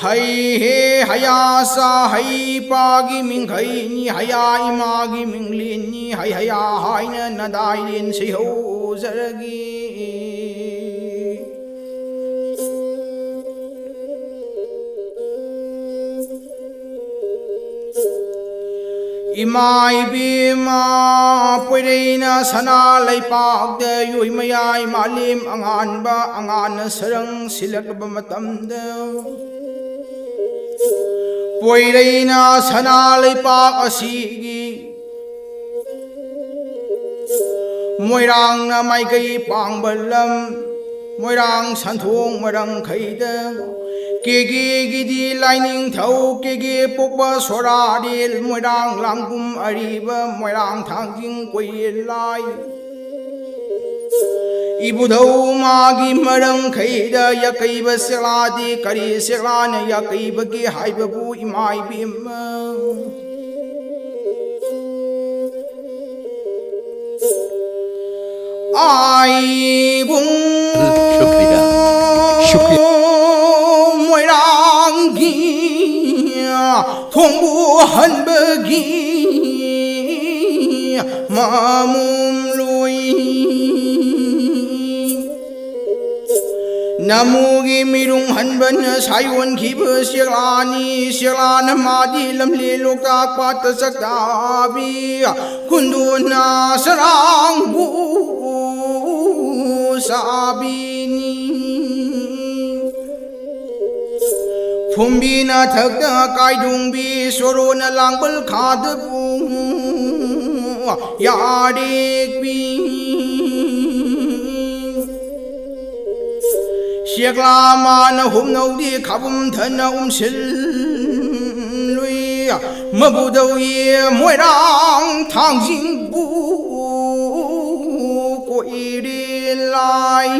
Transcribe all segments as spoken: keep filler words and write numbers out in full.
ꯍꯩ ꯍꯦ ꯍꯌꯥ ꯁꯥ ꯍꯩ ꯄꯥꯒꯤ ꯃꯤꯡꯈꯩꯅꯤ, ꯍꯌꯥ ꯏꯃꯥꯒꯤ ꯃꯤꯡꯂꯦꯟꯅꯤ, ꯍꯩ ꯍꯌꯥ ꯍꯥꯏꯅ ꯅꯗꯥꯏꯔꯦꯟ ꯁꯤꯍꯧꯖꯔꯒꯦ꯫ ꯏꯃꯥ ꯏꯕꯦꯝꯃ ꯄꯣꯏꯔꯩꯅ ꯁꯅꯥ ꯂꯩꯄꯥꯛꯇ ꯌꯣꯏ ꯃꯌꯥꯏ ꯃꯥꯂꯦꯝ ꯑꯉꯥꯟꯕ ꯑꯉꯥꯟꯅ ꯁꯔꯪ ꯁꯤꯜꯂꯛꯂꯕ ꯃꯇꯝꯗ, ꯄꯣꯏꯔꯩꯅ ꯁꯅꯥ ꯂꯩꯄꯥꯛ ꯑꯁꯤꯒꯤ ꯃꯣꯏꯔꯥꯡꯅ ꯃꯥꯏꯀꯩ ꯄꯥꯡꯕ ꯂꯝ, ꯃꯣꯏꯔꯥꯡ ꯁꯟꯊꯣꯡ ꯃꯔꯪꯈꯩꯗ, ꯀꯦꯒꯦꯒꯤꯗꯤ ꯂꯥꯏꯅꯤꯡꯊꯧ ꯀꯦꯒꯦ ꯄꯣꯛꯄ ꯁꯣꯔꯥꯔꯦꯜ, ꯃꯣꯏꯔꯥꯡ ꯂꯥꯡꯒꯨꯝ ꯑꯔꯤꯕ, ꯃꯣꯏꯔꯥꯡ ꯊꯥꯡꯖꯤꯡ ꯀꯣꯏꯔꯦꯜ ꯂꯥꯏ꯫ ꯏꯕꯨꯙꯧ ꯃꯥꯒꯤ ꯃꯔꯪꯈꯩꯗ ꯌꯥꯀꯩꯕ ꯁꯦꯛꯂꯥꯗꯤ ꯀꯔꯤ ꯁꯦꯛꯂꯥꯅ ꯌꯥꯀꯩꯕꯒꯦ ꯍꯥꯏꯕꯕꯨ ꯏꯃꯥ ꯏꯕꯦꯝꯃ꯫ ꯑꯥꯏꯕꯨꯡ ꯁꯨꯀ꯭ꯔꯤꯌꯥ, ꯁꯨꯀ꯭ꯔꯤꯌꯥ꯫ ꯃꯣꯏꯔꯥꯡꯒꯤ ꯊꯣꯡꯕꯨ ꯍꯟꯕꯒꯤ ꯃꯃꯨꯝ ꯂꯣꯏ꯫ ꯅꯃꯨꯒꯤ ꯃꯤꯔꯨꯡ ꯍꯟꯕꯅ ꯁꯥꯏꯌꯣꯟꯈꯤꯕ ꯁꯦꯛꯂꯥꯅꯤ꯫ ꯁꯦꯛꯂꯥꯅ ꯃꯥꯗꯤ ꯂꯝꯂꯦꯟ ꯂꯣꯛꯇꯥꯛ ꯄꯥꯠꯇ ꯆꯥꯛꯇꯥꯕꯤ, ꯈꯨꯟꯗꯣꯟꯅ ꯁꯔꯥꯡꯕꯨ ꯆꯥꯕꯤꯅꯤ꯫ ꯐꯨꯝꯕꯤꯅ ꯊꯛꯇ ꯀꯥꯏꯗꯣꯡꯕꯤ, ꯁꯣꯔꯣꯅ ꯂꯥꯡꯕꯜ ꯈꯥꯗꯕꯨ ꯌꯥꯔꯦꯛꯄꯤ꯫ ꯁꯦꯛꯂꯥ ꯃꯥꯅ ꯍꯨꯝꯅꯧꯗꯤ ꯈꯥꯕꯨꯝ ꯊꯟꯅ ꯎꯝꯁꯤꯜꯂꯨꯏ꯫ ꯃꯕꯨꯗꯧꯌꯦ ꯃꯣꯏꯔꯥꯡ ꯊꯥꯡꯖꯤꯡꯕꯨ ꯀꯣꯏꯔꯦ ꯂꯥꯏ꯫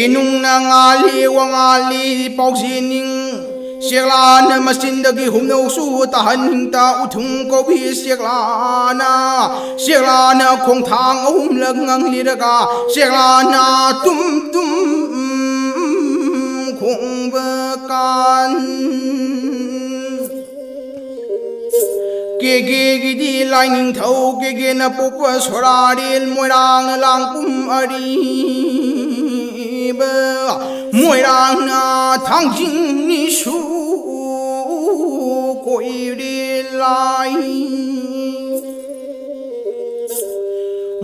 ꯏꯅꯨꯡꯅ ꯉꯥꯜꯂꯤ ꯋꯥꯉꯥꯜꯂꯤ ꯄꯥꯎꯖꯦꯟꯅꯤꯡ꯫ ꯁꯦꯛꯂꯥꯅ ꯃꯆꯤꯟꯗꯒꯤ ꯍꯨꯝꯅꯧꯁꯨ ꯇꯥꯍꯟꯅꯤꯡꯇ ꯎꯊꯨꯝ ꯀꯧꯕꯤ ꯁꯦꯛꯂꯥꯅ꯫ ꯁꯦꯛꯂꯥꯅ ꯈꯣꯡꯊꯥꯡ ꯑꯍꯨꯝꯂꯛ ꯉꯥꯡꯂꯤꯔꯒ ꯁꯦꯛꯂꯥꯅ ꯇꯨꯝ ꯇꯨꯝ ꯈꯣꯡꯕ ꯀꯥꯟ꯫ ꯀꯦꯒꯦꯒꯤꯗꯤ ꯂꯥꯏꯅꯤꯡꯊꯧ ꯀꯦꯒꯦꯅ ꯄꯣꯛꯄ ꯁꯣꯔꯥꯔꯦꯜ ꯃꯣꯏꯔꯥꯡꯅ ꯂꯥꯡꯄꯨꯝ ꯑꯔꯤꯕ꯫ ꯃꯣꯏꯔꯥꯡꯅ ꯊꯥꯡꯖꯤꯡ ꯅꯤꯁꯨ ꯀꯣꯏꯔꯦ ꯂꯥꯏ꯫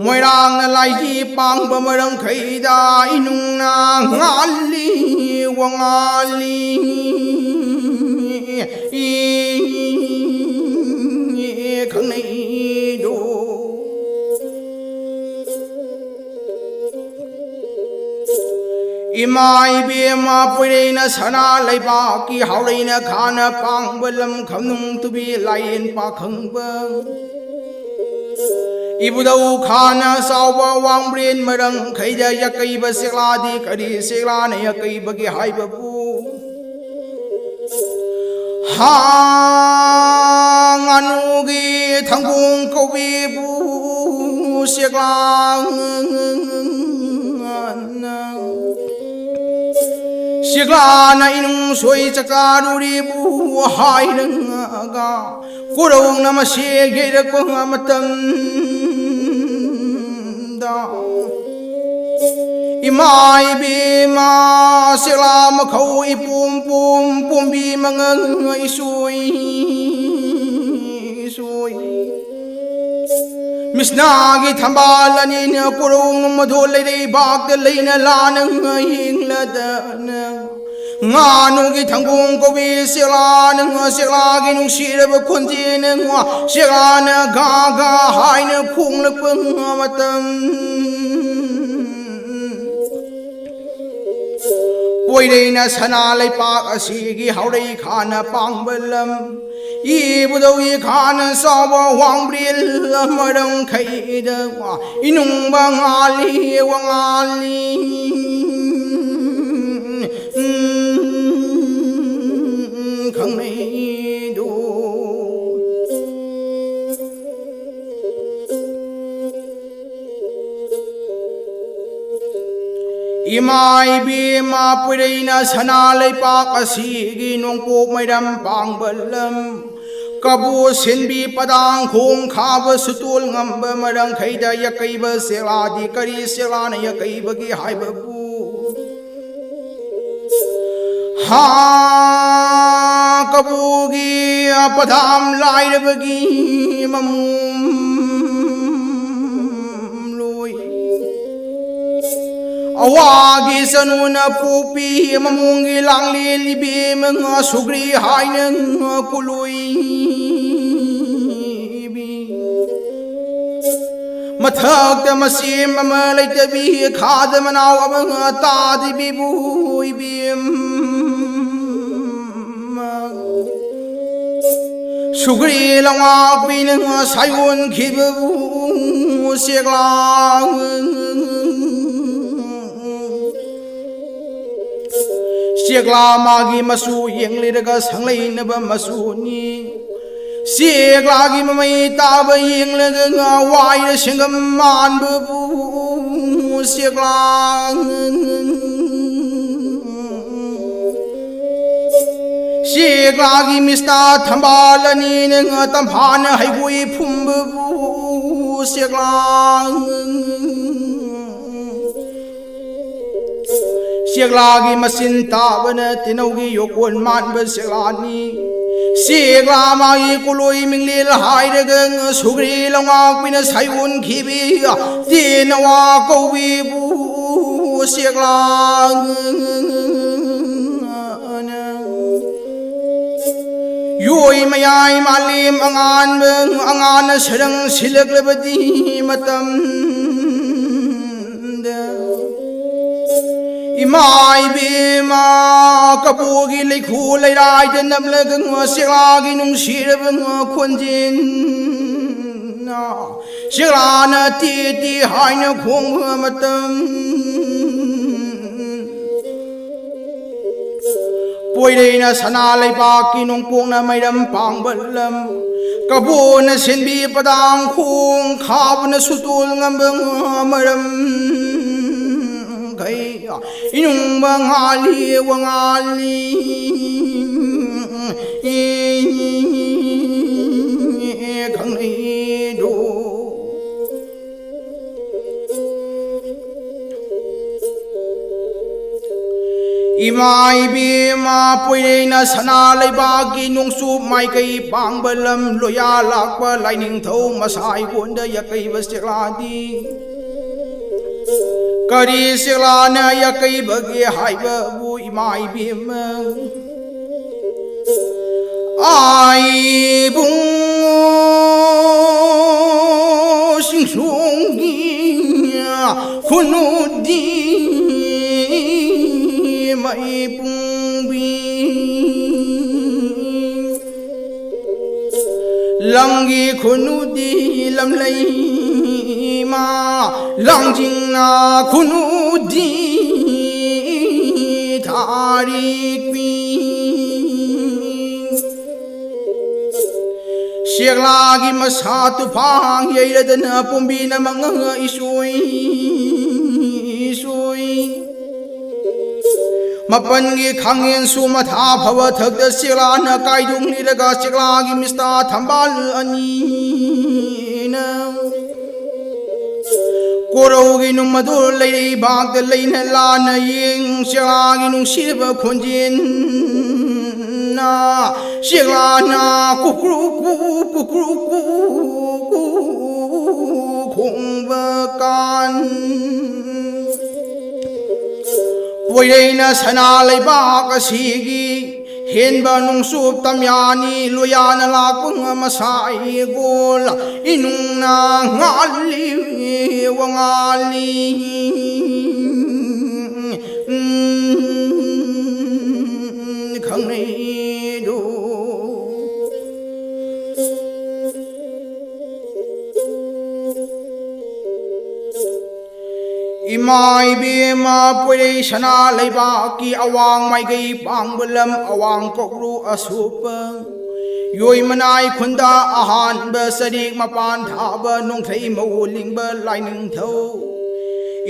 ꯃꯣꯏꯔꯥꯡꯅ ꯂꯥꯏꯖꯤ ꯄꯥꯡꯕ ꯃꯔꯝꯈꯩꯗ ꯏꯅꯨꯡꯅ ꯉꯥꯜꯂꯤ ꯋꯥꯉꯥꯜꯂꯤ ꯈꯪꯅꯩꯗꯣ꯫ ꯏꯃꯥ ꯏꯕꯦꯝꯃ ꯄꯣꯏꯔꯩꯅ ꯁꯅꯥ ꯂꯩꯕꯥꯛꯀꯤ ꯍꯥꯎꯔꯩꯅ ꯈꯥꯅ ꯄꯥꯡꯕ ꯂꯝ ꯈꯝꯅꯨꯡ ꯇꯨꯕꯤ ꯂꯥꯏꯌꯦꯟ ꯄꯥꯈꯪꯕ꯫ ꯏꯕꯨꯙꯧ ꯈꯥꯅ ꯆꯥꯎꯕ ꯋꯥꯡꯕ꯭ꯔꯦꯟ ꯃꯔꯝꯈꯩꯗ ꯌꯥꯀꯩꯕ ꯁꯦꯛꯂꯥꯗꯤ ꯀꯔꯤ ꯁꯦꯛꯂꯥꯅ ꯌꯥꯀꯩꯕꯒꯤ ꯍꯥꯏꯕꯕꯨ? ꯍꯥ ꯉꯥꯅꯨꯒꯤ ꯊꯪꯒꯣꯡ ꯀꯧꯕꯤꯕꯨ ꯁꯦꯛꯂꯥ꯫ ꯁꯦꯛꯂꯥꯅ ꯏꯅꯨꯡ ꯁꯣꯏ ꯆꯥꯛꯆꯥꯔꯨꯔꯤꯕꯨ ꯍꯥꯏꯔꯒ ꯀꯣꯔꯧꯅ ꯃꯁꯦ ꯌꯩꯔꯛꯄ ꯃꯇꯝꯗ ꯏꯃꯥ ꯏꯕꯦꯝꯃ, ꯁꯦꯛꯂꯥ ꯃꯈꯧ ꯏꯄꯣꯝ ꯄꯣꯝ, ꯄꯣꯝꯕꯤ ꯃꯉꯪ ꯏꯁꯣꯏ ꯏꯁꯣꯏ꯫ ꯃꯤꯁꯅꯥꯒꯤ ꯊꯝꯕꯥꯜ ꯑꯅꯤꯅ ꯀꯣꯔꯧ ꯅꯣꯡꯃꯗꯣ ꯂꯩꯔꯩꯕꯥꯛꯇ ꯂꯩꯅ ꯂꯥꯅ ꯌꯦꯡꯂꯗꯅ꯫ ꯉꯥꯅꯨꯒꯤ ꯊꯪꯒꯣꯡ ꯀꯧꯏ ꯁꯦꯛꯂꯥꯅ, ꯁꯦꯛꯂꯥꯒꯤ ꯅꯨꯡꯁꯤꯔꯕ ꯈꯣꯟꯖꯦꯜꯅ, ꯁꯦꯛꯂꯥꯅ ꯒꯥ ꯒꯥ ꯍꯥꯏꯅ ꯈꯣꯡꯂꯛꯄ ꯃꯇꯝ꯫ ꯄꯣꯏꯔꯩꯅ ꯁꯅꯥ ꯂꯩꯄꯥꯛ ꯑꯁꯤꯒꯤ ꯍꯥꯎꯔꯩ ꯈꯥꯅ ꯄꯥꯡꯕ ꯂꯝ꯫ ꯏꯕꯨꯙꯧꯒꯤ ꯈꯥꯅ ꯆꯥꯎꯕ ꯋꯥꯡꯕ꯭ꯔꯦꯜ ꯃꯔꯝꯈꯩꯗ ꯏꯅꯨꯡꯕ ꯉꯥꯜꯂꯤ ꯋꯥꯉꯥꯜꯂꯤ ꯈꯪꯅꯩꯗꯣ꯫ ꯏꯃꯥ ꯏꯕꯦꯝꯃ ꯄꯨꯔꯩꯅ ꯁꯅꯥ ꯂꯩꯄꯥꯛ ꯑꯁꯤꯒꯤ ꯅꯣꯡꯄꯣꯛ ꯃꯩꯔꯝ ꯄꯥꯡꯕ ꯂꯝ꯫ ꯀꯕꯣ ꯁꯦꯟꯕꯤ ꯄꯗꯥꯡ ꯈꯣꯡ ꯈꯥꯕ ꯁꯨꯇꯣꯜ ꯉꯝꯕ ꯃꯔꯝꯈꯩꯗ ꯌꯥꯀꯩꯕ ꯁꯦꯛꯂꯥꯗꯤ ꯀꯔꯤ ꯁꯦꯛꯂꯥꯅ ꯌꯥꯀꯩꯕꯒꯤ ꯍꯥꯏꯕꯕꯨ? ꯍꯥ, ꯀꯕꯣꯒꯤ ꯄꯊꯥꯝ ꯂꯥꯏꯔꯕꯒꯤ ꯃꯃꯣꯝ ꯂꯣꯏ꯫ ꯑꯋꯥꯒꯤ ꯆꯅꯨꯅ ꯄꯣꯛꯄꯤ ꯃꯃꯣꯡꯒꯤ ꯂꯥꯡꯂꯦꯟ ꯏꯕꯦꯝꯃ ꯁꯨꯒ꯭ꯔꯤ ꯍꯥꯏꯅ ꯀꯨꯂꯣꯏꯕꯤ꯫ ꯃꯊꯛꯇ ꯃꯁꯦꯝ ꯑꯃ ꯂꯩꯇꯕꯤ ꯈꯥꯗ ꯃꯅꯥꯎ ꯑꯃ ꯇꯥꯗꯕꯤꯕꯨ ꯏꯕꯦꯝ꯫ ꯁꯨꯒ꯭ꯔꯤ ꯂꯋꯥꯛꯄꯤꯅ ꯁꯥꯏꯑꯣꯟꯈꯤꯕꯕꯨ ꯁꯦꯛꯂꯥ꯫ ꯁꯦꯛꯂꯥ ꯃꯥꯒꯤ ꯃꯆꯨ ꯌꯦꯡꯂꯤꯔꯒ ꯁꯪꯂꯩꯅꯕ ꯃꯆꯨꯅꯤ꯫ ꯁꯦꯛꯂꯥꯒꯤ ꯃꯃꯩ ꯇꯥꯕ ꯌꯦꯡꯂꯒ ꯉꯥ ꯋꯥꯏꯔ ꯁꯦꯡꯒꯝ ꯃꯥꯟꯕꯕꯨ ꯁꯦꯛꯂꯥ꯫ ꯁꯦꯛꯂꯥꯒꯤ ꯃꯤꯁꯇꯥ ꯊꯝꯕꯥꯜ ꯑꯅꯤꯅ ꯉꯥ ꯇꯝꯐꯥꯅ ꯍꯩꯒꯣꯏ ꯐꯨꯝꯕꯕꯨ ꯁꯦꯛꯂꯥ꯫ ꯆꯦꯛꯂꯥꯒꯤ ꯃꯆꯤꯟ ꯇꯥꯕꯅ ꯇꯤꯅꯧꯒꯤ ꯌꯣꯀꯣꯟ ꯃꯥꯟꯕ ꯆꯦꯛꯂꯥꯅꯤ꯫ ꯆꯦꯛꯂꯥ ꯃꯥꯒꯤ ꯀꯣꯂꯣꯏ ꯃꯤꯡꯂꯦꯜ ꯍꯥꯏꯔꯒ ꯁꯨꯒ꯭ꯔꯤ ꯂꯧꯉꯥꯛꯄꯤꯅ ꯁꯥꯏꯑꯣꯟꯈꯤꯕꯤ ꯇꯦꯅꯋꯥ ꯀꯧꯕꯤꯕꯨ ꯆꯦꯛꯂꯥ ꯌꯣꯏ ꯃꯌꯥꯏ ꯃꯥꯂꯦꯝ ꯑꯉꯥꯟꯕ ꯑꯉꯥꯟꯅ ꯁꯔꯪ ꯁꯤꯜꯂꯛꯂꯕꯗꯤ ꯃꯇꯝꯗ, ꯏꯃꯥ ꯏꯕꯦꯝꯃ, ꯀꯕꯣꯒꯤ ꯂꯩꯈꯣ ꯂꯩꯔꯥꯏꯗ ꯅꯝꯂꯒ ꯆꯦꯛꯂꯥꯒꯤ ꯅꯨꯡꯁꯤꯔꯕ ꯈꯣꯟꯖꯦꯜ ꯆꯦꯛꯂꯥꯅ ꯇꯤ ꯇꯤ ꯍꯥꯏꯅ ꯈꯣꯡꯕ ꯃꯇꯝ, ꯄꯣꯏꯔꯩꯅ ꯁꯅꯥ ꯂꯩꯕꯥꯛꯀꯤ ꯅꯣꯡꯄꯣꯛꯅ ꯃꯩꯔꯝ ꯄꯥꯡꯕ ꯂꯝ, ꯀꯕꯣꯅ ꯁꯦꯟꯕꯤ ꯄꯗꯥꯡ ꯈꯣꯡ ꯈꯥꯕꯅ ꯁꯨꯇꯣꯜ ꯉꯝꯕ ꯃꯔꯝ ꯈꯩ ꯏꯅꯨꯡꯕ ꯉꯥꯜꯂꯤ ꯋꯥꯉꯥꯜꯂꯤ ꯈꯪꯅꯩꯗꯣ꯫ ꯏꯃꯥ ꯏꯕꯦꯝꯃ ꯄꯣꯏꯔꯩꯅ ꯁꯅꯥ ꯂꯩꯕꯥꯛꯀꯤ ꯅꯣꯡꯆꯨꯞ ꯃꯥꯏꯀꯩ ꯄꯥꯡꯕ ꯂꯝ ꯂꯣꯌꯥ ꯂꯥꯛꯄ ꯂꯥꯏꯅꯤꯡꯊꯧ ꯃꯁꯥꯏꯒꯣꯟꯗ ꯌꯥꯀꯩꯕ ꯆꯦꯛꯂꯥꯗꯤ ꯀꯔꯤ ꯆꯦꯛꯂꯥꯅ ꯌꯥꯀꯩꯕꯒꯦ ꯍꯥꯏꯕꯕꯨ ꯏꯃꯥ ꯏꯕꯦꯝꯃ ꯑꯥꯏꯕꯨꯡ ꯁꯤꯡꯁꯣꯡꯒꯤ ꯈꯨꯅꯨꯗꯤ ꯃꯩ ꯄꯨꯡꯕꯤ ꯂꯝꯒꯤ ꯈꯨꯅꯨꯗꯤ ꯂꯝꯂꯩꯃ ꯂꯥꯡꯖꯤꯡꯅ ꯈꯨꯅꯨꯗꯤ ꯊꯥꯔꯤꯛꯄꯤ ꯆꯦꯛꯂꯥꯒꯤ ꯃꯁꯥ ꯇꯨꯐꯥꯡ ꯌꯩꯔꯗꯅ ꯄꯣꯝꯕꯤꯅ ꯃꯉꯥ ꯏꯁꯣꯏ ꯏꯁꯣꯏ ꯃꯄꯟꯒꯤ ꯈꯥꯡꯉꯦꯟꯁꯨ ꯃꯊꯥ ꯐꯕ ꯊꯛꯇ ꯆꯦꯛꯂꯥꯅ ꯀꯥꯏꯗꯣꯡꯂꯤꯔꯒ ꯆꯦꯛꯂꯥꯒꯤ ꯃꯤꯁꯇꯥ ꯊꯝꯕꯥꯜ ꯑꯅꯤꯅ ꯀꯣꯔꯧꯒꯤ ꯅꯨꯡ ꯃꯗꯨ ꯂꯩꯔꯩꯕꯥꯛꯇ ꯂꯩꯅ ꯂꯥꯟꯅ ꯌꯦꯡ, ꯆꯦꯛꯂꯥꯒꯤ ꯅꯨꯡꯁꯤꯕ ꯈꯣꯟꯖꯦꯜꯅ, ꯆꯦꯛꯂꯥꯅ ꯀꯨꯀ꯭ꯔꯨ ꯀꯨ, ꯀꯨꯀ꯭ꯔꯨ ꯀꯨ, ꯀꯨ ꯈꯣꯡꯕ ꯀꯥꯟ꯫ ꯄꯣꯏꯔꯩꯅ ꯁꯅꯥ ꯂꯩꯕꯥꯛ ꯑꯁꯤꯒꯤ ꯍꯦꯟꯕ ꯅꯣꯡꯆꯨꯞ ꯇꯝꯌꯥꯅꯤ ꯂꯣꯌꯥꯅ ꯂꯥꯛꯄ ꯉꯝꯃꯁꯥꯏ ꯒꯣꯜ ꯏꯅꯨꯡꯅ ꯉꯥꯜꯂꯤ ꯋꯥꯉꯥꯜꯂꯤ ꯈꯪꯅꯩꯗꯣ꯫ ꯏꯃꯥ ꯏꯕꯦꯝꯃ ꯄꯣꯏꯔꯩ ꯁꯅꯥ ꯂꯩꯕꯥꯛꯀꯤ ꯑꯋꯥꯡ ꯃꯥꯏꯀꯩ ꯄꯥꯡꯕ ꯂꯝ ꯑꯋꯥꯡ ꯀꯧꯕ꯭ꯔꯨ ꯑꯁꯣꯛꯄ ꯌꯣꯏ ꯃꯅꯥꯏ ꯈꯨꯟꯗ ꯑꯍꯥꯟꯕ ꯆꯔꯤꯛ ꯃꯄꯥꯟ ꯊꯥꯕ ꯅꯣꯡꯊꯩ ꯃꯧ ꯂꯤꯡꯕ ꯂꯥꯏꯅꯤꯡꯊꯧ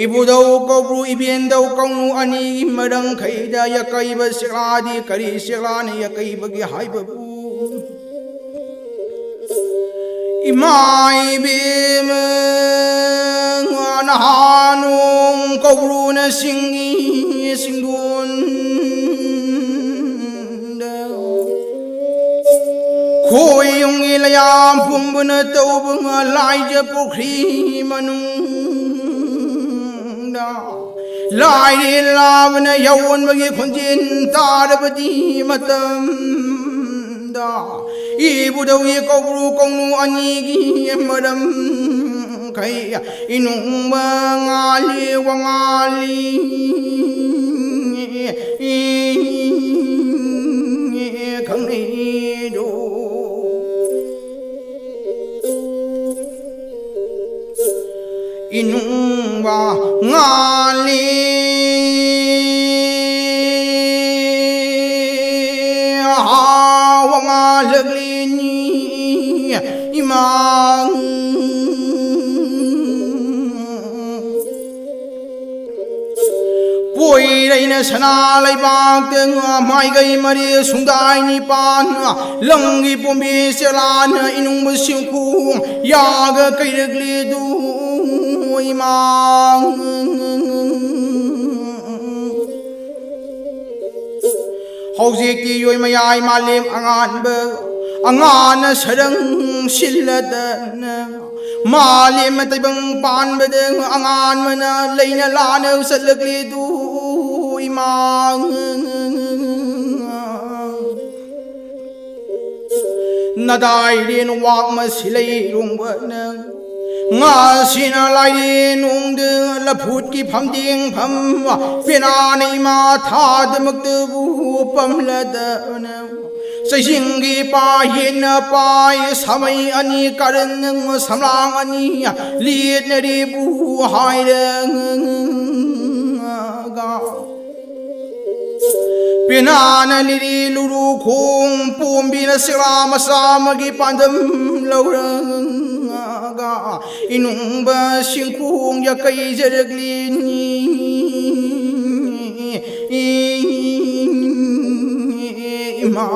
ꯏꯕꯨꯙꯧ ꯀꯧꯕ꯭ꯔꯨ ꯏꯕꯦꯟꯗꯧ ꯀꯧꯅꯨ ꯑꯅꯤꯒꯤ ꯃꯔꯝꯈꯩꯗ ꯌꯥꯀꯩꯕ ꯆꯦꯛꯂꯥꯗꯤ ꯀꯔꯤ ꯆꯦꯛꯂꯥꯅ ꯌꯥꯀꯩꯕꯒꯤ ꯍꯥꯏꯕꯕꯨ ꯏꯃꯥ ꯏꯕꯦꯝꯃ ꯅꯍꯥꯟ ꯅꯣꯡ ꯀꯧꯕ꯭ꯔꯨꯅ ꯆꯤꯡꯏ ꯆꯤꯡꯗꯣꯟꯗ ꯈꯣꯏ ꯌꯨꯝꯒꯤ ꯂꯌꯥꯝ ꯄꯨꯝꯕꯅ ꯇꯧꯕ ꯂꯥꯏꯖ ꯄꯨꯈ꯭ꯔꯤ ꯃꯅꯨꯡꯗ ꯂꯥꯏꯔꯦ ꯂꯥꯕꯅ ꯌꯥꯑꯣꯟꯕꯒꯤ ꯈꯣꯟꯖꯦꯜ ꯇꯥꯔꯕꯗꯤ ꯃꯇꯝꯗ ꯏꯕꯨꯙꯧꯒꯤ ꯀꯧꯕ꯭ꯔꯨ ꯀꯧꯅꯨ ꯑꯅꯤꯒꯤ ꯃꯔꯝ ꯈꯩ ꯏꯅꯨꯡꯕ ꯉꯥꯜꯂꯤ ꯋꯥꯉꯥꯜꯂꯤ ꯈꯪꯅꯩꯗꯣ꯫ ꯏꯅꯨꯡꯕ ꯉꯥꯜꯂꯤ ꯍꯥꯎ ꯉꯥꯜꯂꯛꯂꯤꯅꯤ ꯏꯃꯥ ꯄꯣꯏꯔꯩꯅ ꯁꯅꯥ ꯂꯩꯕꯥꯛꯇ ꯃꯥꯏꯀꯩ ꯃꯔꯤ ꯁꯨꯡꯗꯥꯏ ꯅꯤꯄꯥꯟ ꯂꯝꯒꯤ ꯄꯣꯝꯕꯤ ꯆꯦꯂꯥꯅ ꯏꯅꯨꯡꯕ ꯁꯤꯡꯈꯣꯡ ꯌꯥꯒ ꯀꯩꯔꯛꯂꯤꯗꯨ ꯏꯃꯥ꯫ ꯍꯧꯖꯤꯛꯇꯤ ꯌꯣꯏꯃꯌꯥꯏ ꯃꯥꯂꯦꯝ ꯑꯉꯥꯟꯕ, ꯑꯉꯥꯟꯅ ꯁꯔꯪ ꯁꯤꯜꯂꯗꯅ, ꯃꯥꯂꯦꯝ ꯇꯥꯏꯕꯪ ꯄꯥꯟꯕꯗ ꯑꯉꯥꯟꯕꯅ ꯂꯩꯅ ꯂꯥꯅ ꯆꯠꯂꯛꯂꯤꯗꯨ ꯏꯃꯥ꯫ ꯅꯗꯥꯏꯔꯦꯟ ꯋꯥꯛꯃ ꯁꯤꯂꯩꯔꯣꯡꯕꯅ, ꯉꯥꯁꯤꯅ ꯂꯥꯏꯔꯦꯟ ꯅꯣꯡꯗ ꯂꯐꯨꯠꯀꯤ ꯐꯝꯗꯦꯡ ꯐꯝꯕ, ꯄꯦꯅꯥꯅ ꯏꯃꯥ ꯊꯥꯗꯃꯛꯇꯕꯨ ꯄꯝꯂꯗꯅ, ꯆꯩꯁꯤꯡꯒꯤ ꯄꯥꯌꯦꯟꯅ ꯄꯥꯏ ꯁꯥꯃꯩ ꯑꯅꯤ ꯀꯥꯔꯟ ꯁꯝꯂꯥꯡ ꯑꯅꯤ ꯂꯦꯠꯅꯔꯤꯕꯨ ꯍꯥꯏꯔꯒ, ꯄꯦꯅꯥꯅ ꯂꯤꯔꯤ ꯂꯨꯔꯨ ꯈꯣꯡ ꯄꯣꯝꯕꯤꯅ ꯁꯤꯔꯥ ꯃꯆꯥ ꯑꯃꯒꯤ ꯄꯥꯟꯗꯝ ꯂꯧꯔꯒ, ꯏꯅꯨꯡꯕ ꯁꯤꯡꯈꯣꯡ ꯌꯥꯀꯩꯖꯔꯛꯂꯤꯅꯤ ꯏꯃꯥ꯫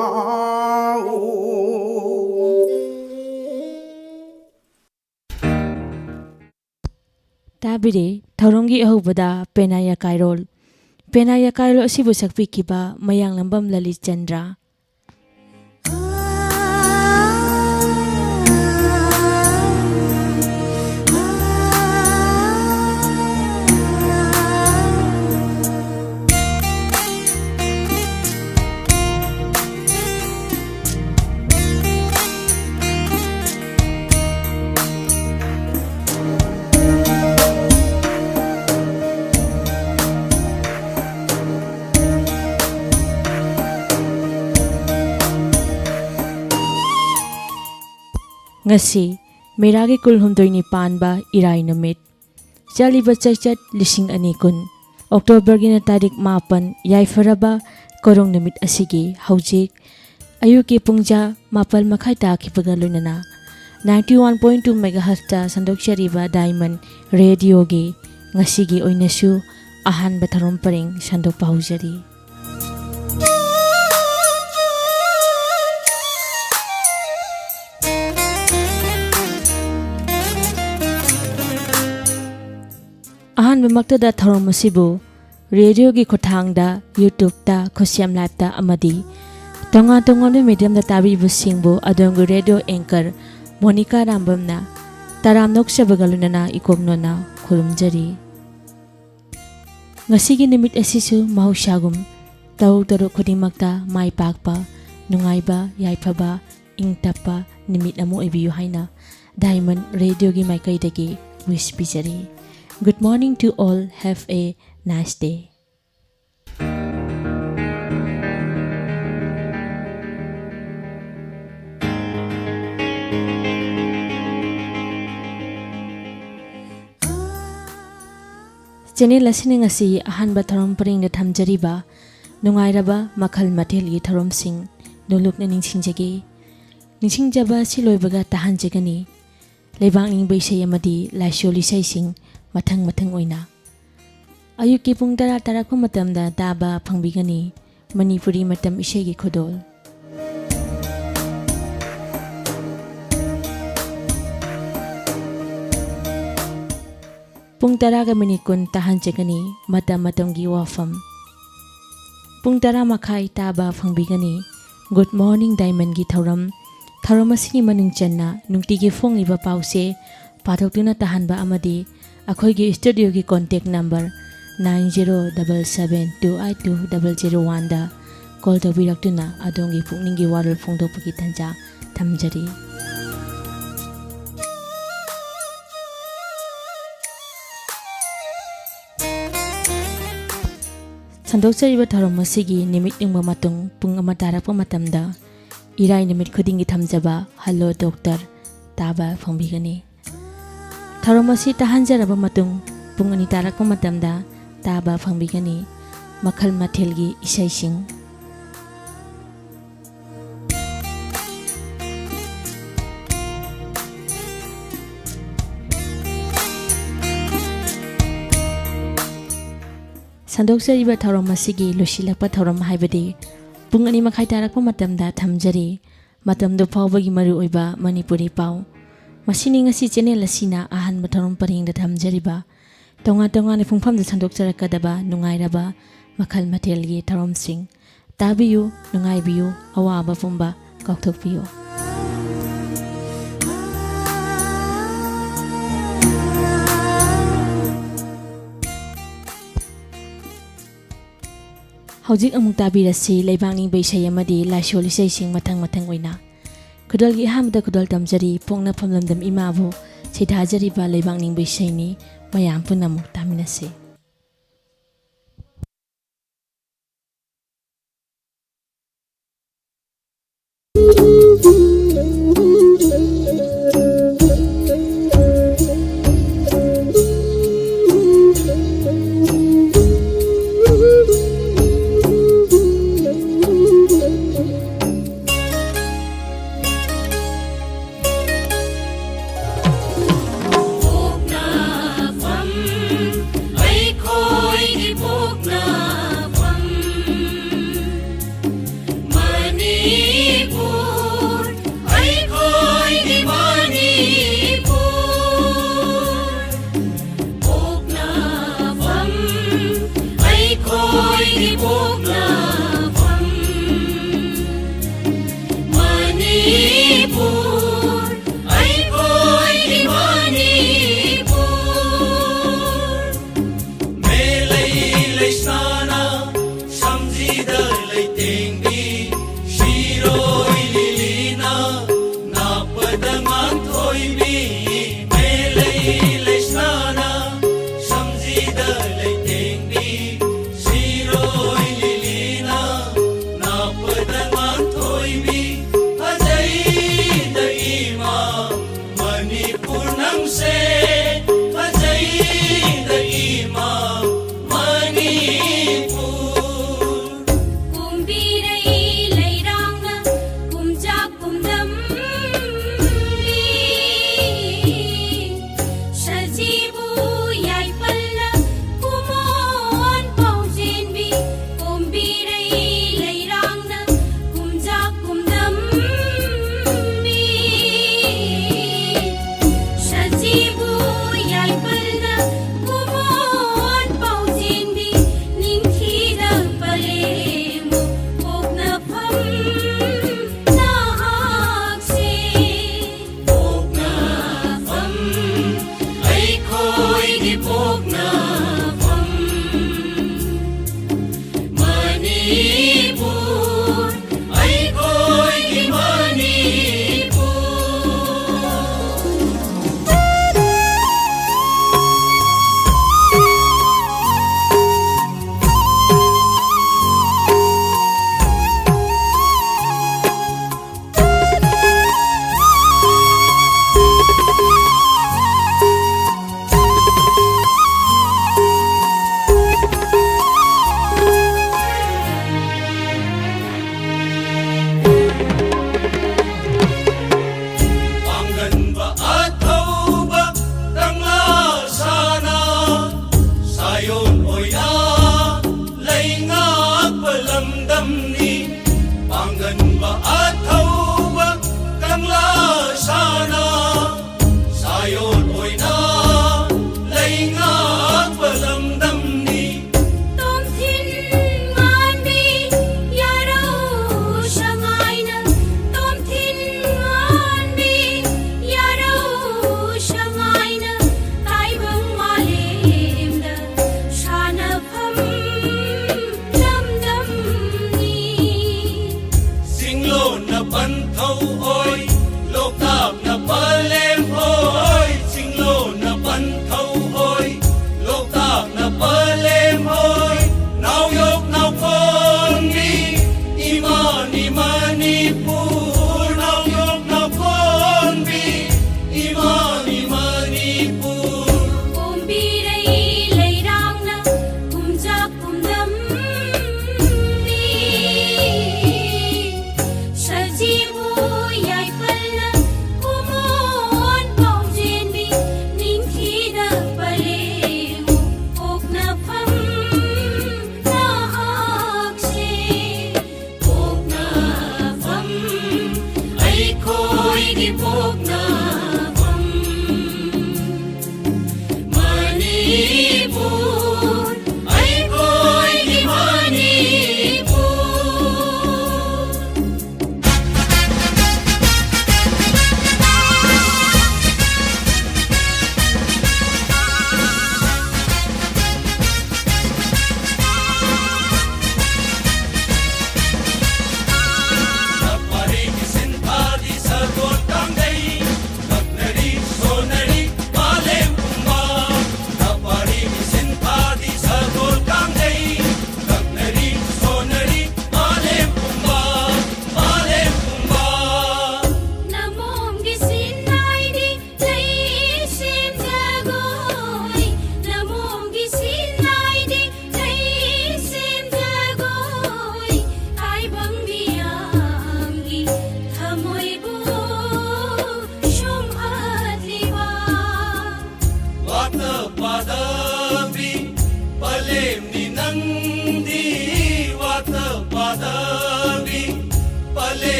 ꯇꯥꯕꯤꯔꯦ ꯊꯧꯔꯝꯒꯤ ꯑꯍꯧꯕꯗ ꯄꯦꯅꯥ ꯌꯥꯀꯥꯏꯔꯣꯜ꯫ ꯄꯦꯅꯥ ꯌꯥꯀꯥꯏꯔꯣꯜ ꯑꯁꯤꯕꯨ ꯁꯛꯄꯤꯈꯤꯕ ꯃꯌꯥꯡꯂꯝꯕꯝ ꯂꯂꯤꯠ ꯆꯟꯗ꯭ꯔ꯫ ꯉꯁꯤ ꯃꯦꯔꯥꯒꯤ ꯀꯨꯟꯍꯨꯝꯗꯣꯏꯅꯤ ꯄꯥꯟꯕ ꯏꯔꯥꯏ ꯅꯨꯃꯤꯠ꯫ ꯆꯠꯂꯤꯕ ꯆꯩꯆꯠ ꯂꯤꯁꯤꯡ ꯑꯅꯤ ꯀꯨꯟ, ꯑꯣꯛꯇꯣꯕꯔꯒꯤꯅ ꯇꯥꯔꯤꯛ ꯃꯥꯄꯟ, ꯌꯥꯏꯐꯔꯕ ꯀꯣꯔꯣꯡ ꯅꯨꯃꯤꯠ ꯑꯁꯤꯒꯤ ꯍꯧꯖꯤꯛ ꯑꯌꯨꯛꯀꯤ ꯄꯨꯡꯖꯥ ꯃꯥꯄꯜ ꯃꯈꯥꯏ ꯇꯥꯈꯤꯕꯒ ꯂꯣꯏꯅꯅ ninety one point two megahertzꯇ ꯁꯟꯗꯣꯛꯆꯔꯤꯕ ꯗꯥꯏꯃꯟ ꯔꯦꯗꯤꯑꯣꯒꯤ ꯉꯁꯤꯒꯤ ꯑꯣꯏꯅꯁꯨ ꯑꯍꯥꯟꯕ ꯊꯧꯔꯝ ꯄꯔꯦꯡ ꯁꯟꯗꯣꯛꯄ ꯍꯧꯖꯔꯤ꯫ ꯃꯛꯇꯗ ꯊꯧꯔꯝ ꯑꯁꯤꯕꯨ ꯔꯦꯗꯤꯑꯣꯒꯤ ꯈꯨꯠꯊꯥꯡꯗ, YouTubeꯇ, ꯈꯨꯠꯁꯦꯝ Liveꯇ ꯑꯃꯗꯤ ꯇꯣꯉꯥꯟ ꯇꯣꯉꯥꯟꯕ mediumꯗ ꯇꯥꯕꯤꯕꯁꯤꯡꯕꯨ ꯑꯗꯣꯝꯒꯤ ꯔꯦꯗꯤꯑꯣ anchor ꯃꯣꯅꯤꯀꯥ ꯔꯥꯝꯕꯝꯅ ꯇꯔꯥꯝꯅ ꯑꯣꯛꯆꯕꯒ ꯂꯣꯏꯅꯅ ꯏꯀꯣꯛ ꯅꯣꯟꯅ ꯈꯨꯔꯨꯝꯖꯔꯤ꯫ ꯉꯁꯤꯒꯤ ꯅꯨꯃꯤꯠ ꯑꯁꯤꯁꯨ ꯃꯍꯧꯁꯥꯒꯨꯝ ꯇꯧ ꯇꯔꯨ ꯈꯨꯗꯤꯡꯃꯛꯇ ꯃꯥꯏ ꯄꯥꯛꯄ, ꯅꯨꯡꯉꯥꯏꯕ, ꯌꯥꯏꯐꯕ, ꯏꯪ ꯇꯞꯄ ꯅꯨꯃꯤꯠ ꯑꯃ ꯑꯣꯏꯕꯤꯌꯨ ꯍꯥꯏꯅ Diamond Radioꯒꯤ ꯃꯥꯏꯀꯩꯗꯒꯤ wish ꯄꯤꯖꯔꯤ꯫ Good morning to all. Have a nice day. Channel ꯑꯁꯤꯅ ꯉꯁꯤ ꯑꯍꯥꯟꯕ ꯊꯧꯔꯝ ꯄꯔꯦꯡꯗ ꯊꯝꯖꯔꯤꯕ ꯅꯨꯡꯉꯥꯏꯔꯕ ꯃꯈꯜ ꯃꯊꯦꯜꯒꯤ ꯊꯧꯔꯝꯁꯤꯡ ꯅꯣꯂꯨꯛꯅ ꯅꯤꯡꯁꯤꯡꯖꯒꯦ꯫ ꯅꯤꯡꯁꯤꯡꯖꯕ ꯑꯁꯤ ꯂꯣꯏꯕꯒ ꯇꯥꯍꯟꯖꯒꯅꯤ ꯂꯩꯕꯥꯛ ꯅꯤꯡꯕ ꯏꯁꯩ ꯑꯃꯗꯤ ꯂꯥꯏꯁꯣꯜ ꯏꯁꯩꯁꯤꯡ ꯃꯊꯪ ꯃꯊꯪ ꯑꯣꯏꯅ꯫ ꯑꯌꯨꯛꯀꯤ ꯄꯨꯡ ꯇꯔꯥ ꯇꯥꯔꯛꯄ ꯃꯇꯝꯗ ꯇꯥꯕ ꯐꯪꯕꯤꯒꯅꯤ ꯃꯅꯤꯄꯨꯔꯤ ꯃꯇꯝ ꯏꯁꯩꯒꯤ ꯈꯨꯗꯣꯜ꯫ ꯄꯨꯡ ꯇꯔꯥꯒ ꯃꯤꯅꯤꯠ ꯀꯨꯟ ꯇꯥꯍꯟꯖꯒꯅꯤ ꯃꯇꯝ ꯃꯇꯝꯒꯤ ꯋꯥꯐꯝ꯫ ꯄꯨꯡ ꯇꯔꯥ ꯃꯈꯥꯏ ꯇꯥꯕ ꯐꯪꯕꯤꯒꯅꯤ Good Morning Diamondꯒꯤ ꯊꯧꯔꯝ꯫ ꯊꯧꯔꯝ ꯑꯁꯤꯒꯤ ꯃꯅꯨꯡ ꯆꯟꯅ ꯅꯨꯡꯇꯤꯒꯤ ꯐꯣꯡꯂꯤꯕ ꯄꯥꯎꯁꯦ ꯄꯥꯊꯣꯛꯇꯨꯅ ꯇꯥꯍꯟꯕ ꯑꯃꯗꯤ ꯑꯩꯈꯣꯏꯒꯤ studioꯒꯤ contact number nine zero double seven two eight two double zero oneꯗ call ꯇꯧꯕꯤꯔꯛꯇꯨꯅ ꯑꯗꯣꯝꯒꯤ ꯄꯨꯛꯅꯤꯡꯒꯤ ꯋꯥꯔꯣꯜ ꯐꯣꯡꯗꯣꯛꯄꯒꯤ ꯇꯥꯟꯖꯥ ꯊꯝꯖꯔꯤ꯫ ꯁꯟꯗꯣꯛꯆꯔꯤꯕ ꯊꯧꯔꯝ ꯑꯁꯤꯒꯤ ꯅꯨꯃꯤꯠ ꯌꯨꯡꯕ ꯃꯇꯨꯡ ꯄꯨꯡ ꯑꯃ ꯇꯥꯔꯛꯄ ꯃꯇꯝꯗ ꯏꯔꯥꯏ ꯅꯨꯃꯤꯠ ꯈꯨꯗꯤꯡꯒꯤ ꯊꯝꯖꯕ Hello Doctor ꯇꯥꯕ ꯐꯪꯕꯤꯒꯅꯤ꯫ ꯊꯧꯔꯝ ꯑꯁꯤ ꯇꯥꯍꯟꯖꯔꯕ ꯃꯇꯨꯡ ꯄꯨꯡ ꯑꯅꯤ ꯇꯥꯔꯛꯄ ꯃꯇꯝꯗ ꯇꯥꯕ ꯐꯪꯕꯤꯒꯅꯤ ꯃꯈꯜ ꯃꯊꯦꯜꯒꯤ ꯏꯁꯩꯁꯤꯡ꯫ ꯁꯟꯗꯣꯛꯆꯔꯤꯕ ꯊꯧꯔꯝ ꯑꯁꯤꯒꯤ ꯂꯣꯏꯁꯤꯜꯂꯛꯄ ꯊꯧꯔꯝ ꯍꯥꯏꯕꯗꯤ ꯄꯨꯡ ꯑꯅꯤ ꯃꯈꯥꯏ ꯇꯥꯔꯛꯄ ꯃꯇꯝꯗ ꯊꯝꯖꯔꯤ꯫ ꯃꯇꯝꯗꯨ ꯐꯥꯎꯕꯒꯤ ꯃꯔꯨꯑꯣꯏꯕ ꯃꯅꯤꯄꯨꯔꯤ ꯄꯥꯎ꯫ ꯃꯁꯤꯅꯤ ꯉꯁꯤ channel ꯑꯁꯤꯅ ꯑꯍꯥꯟꯕ ꯊꯧꯔꯝ ꯄꯔꯦꯡꯗ ꯊꯝꯖꯔꯤꯕ꯫ ꯇꯣꯉꯥꯟ ꯇꯣꯉꯥꯟꯕ ꯄꯨꯡꯐꯝꯗ ꯁꯟꯗꯣꯛꯆꯔꯛꯀꯗꯕ ꯅꯨꯡꯉꯥꯏꯔꯕ ꯃꯈꯜ ꯃꯊꯦꯜꯒꯤ ꯊꯧꯔꯝꯁꯤꯡ꯫ ꯇꯥꯕꯤꯌꯨ, ꯅꯨꯡꯉꯥꯏꯕꯤꯌꯨ, ꯑꯋꯥꯕ ꯄꯨꯝꯕ ꯀꯥꯎꯊꯣꯛꯄꯤꯌꯨ꯫ ꯍꯧꯖꯤꯛ ꯑꯃꯨꯛ ꯇꯥꯕꯤꯔꯁꯤ ꯂꯩꯕꯥꯛ ꯅꯤꯡꯕ ꯏꯁꯩ ꯑꯃꯗꯤ ꯂꯥꯏꯁꯣꯜ ꯏꯁꯩꯁꯤꯡ ꯃꯊꯪ ꯃꯊꯪ ꯑꯣꯏꯅ꯫ ꯈꯨꯗꯣꯜꯒꯤ ꯑꯍꯥꯟꯕꯗ ꯈꯨꯗꯣꯜ ꯇꯝꯖꯔꯤ ꯄꯣꯛꯅꯐꯝ ꯂꯝꯗꯝ ꯏꯃꯥꯕꯨ ꯁꯩꯊꯥꯖꯔꯤꯕ ꯂꯩꯕꯥꯛ ꯅꯤꯡꯕ ꯏꯁꯩꯅꯤ꯫ ꯃꯌꯥꯝ ꯄꯨꯟꯅ ꯑꯃꯨꯛ ꯇꯥꯃꯤꯟꯅꯁꯤ꯫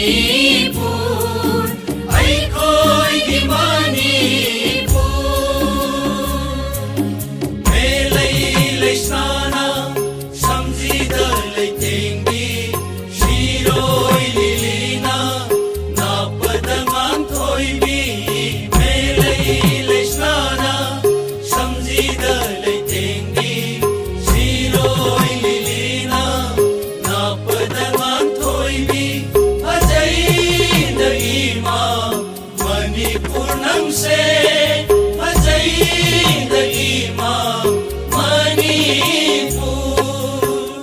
ꯃꯅꯤꯄꯨꯔ, ꯑꯩꯈꯣꯏꯒꯤ ꯃꯅꯤꯄꯨꯔ꯫ ꯃꯦꯂꯩ ꯂꯩꯁꯥꯅ ꯁꯝꯖꯤꯗ ꯂꯩꯇꯦꯡꯕꯤ, ꯁꯤꯔꯣꯏ ꯂꯤꯂꯤꯅ ꯅꯥꯞꯄꯗ ꯉꯥꯟꯊꯣꯏꯕꯤ꯫ ꯃꯦꯂꯩ ꯂꯩꯁꯥꯅ ꯁꯝꯖꯤꯗ ꯂꯩꯇꯦꯡꯕꯤ, ꯁꯤꯔꯣꯏ ꯂꯤꯂꯤꯅ ꯅꯥꯞꯄꯗ ꯉꯥꯟꯊꯣꯏꯕꯤ꯫ ꯐꯖꯩꯗ ꯏꯃꯥ ꯃꯅꯤꯄꯨꯔ ꯅꯪꯁꯦ, ꯐꯖꯩꯗ ꯏꯃꯥ ꯃꯅꯤꯄꯨꯔ꯫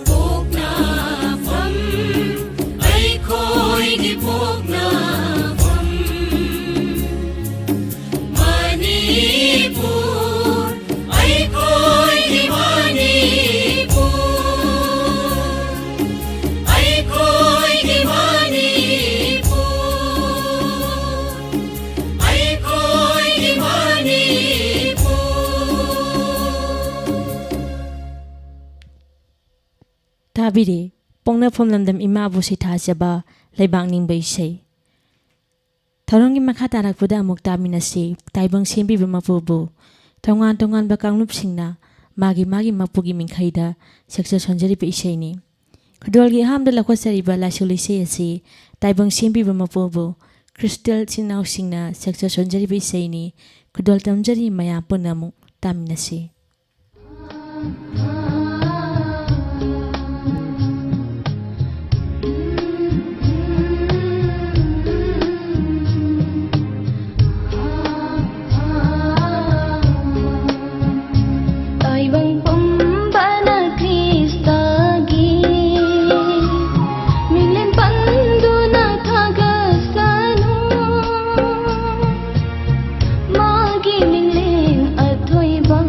ꯄꯣꯛꯅꯐꯝ, ꯑꯩꯈꯣꯏꯒꯤ ꯄꯣꯛꯅꯐꯝ ꯃꯅꯤꯄꯨꯔ, ꯑꯩꯈꯣꯏꯒꯤ ꯃꯅꯤꯄꯨꯔ, ꯑꯩꯈꯣꯏꯒꯤ ꯃꯅꯤꯄꯨꯔ, ꯑꯩꯈꯣꯏꯒꯤ ꯃꯅꯤꯄꯨꯔ꯫ ꯇꯥꯕꯤꯔꯦ, ꯄꯣꯛꯅꯐꯝ ꯂꯝꯗꯝ ꯏꯃꯥꯕꯨ ꯁꯩꯊꯥꯖꯕ ꯂꯩꯕꯥꯛ ꯅꯤꯡꯕ ꯏꯁꯩ꯫ ꯊꯧꯔꯝꯒꯤ ꯃꯈꯥ ꯇꯥꯔꯛꯄꯗ ꯑꯃꯨꯛ ꯇꯥꯃꯤꯟꯅꯁꯤ꯫ ꯇꯥꯏꯕꯪ ꯁꯦꯝꯕꯤꯕ ꯃꯄꯨꯕꯨ ꯇꯣꯉꯥꯟ ꯇꯣꯉꯥꯟꯕ ꯀꯥꯡꯂꯨꯞꯁꯤꯡꯅ ꯃꯥꯒꯤ ꯃꯥꯒꯤ ꯃꯄꯨꯒꯤ ꯃꯤꯡꯈꯩꯗ ꯁꯛꯆ ꯁꯣꯟꯖꯔꯤꯕ ꯏꯁꯩꯅꯤ꯫ ꯈꯨꯗꯣꯜꯒꯤ ꯑꯍꯥꯟꯕꯗ ꯂꯧꯈꯠꯆꯔꯤꯕ ꯂꯥꯏꯁꯣꯜ ꯏꯁꯩ ꯑꯁꯤ ꯇꯥꯏꯕꯪ ꯁꯦꯝꯕꯤꯕ ꯃꯄꯨꯕꯨ ꯈ꯭ꯔꯤꯁꯇꯦꯜ ꯏꯆꯤꯟ ꯏꯅꯥꯎꯁꯤꯡꯅ ꯁꯛꯆ ꯁꯣꯟꯖꯔꯤꯕ ꯏꯁꯩꯅꯤ꯫ ꯈꯨꯗꯣꯜ ꯇꯝꯖꯔꯤ, ꯃꯌꯥꯝ ꯄꯨꯟꯅ ꯑꯃꯨꯛ ꯇꯥꯃꯤꯟꯅꯁꯤ꯫ ꯇꯥꯏꯕꯪ ꯄꯨꯝꯕꯅ ꯈ꯭ꯔꯤꯁꯇꯒꯤ ꯃꯤꯡꯂꯦꯟ ꯄꯟꯗꯨꯅ ꯊꯥꯒꯠꯁꯅꯨ꯫ ꯃꯥꯒꯤ ꯃꯤꯡꯂꯦꯟ ꯑꯊꯣꯏꯕ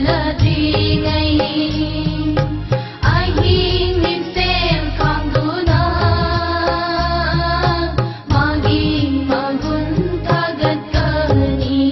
ꯆꯠꯇ꯭ꯔꯤꯉꯩ ꯑꯍꯤꯡ ꯃꯤꯡꯁꯦꯜ ꯈꯥꯡꯗꯨꯅ ꯃꯥꯒꯤ ꯃꯒꯨꯟ ꯊꯥꯒꯠꯀꯅꯤ꯫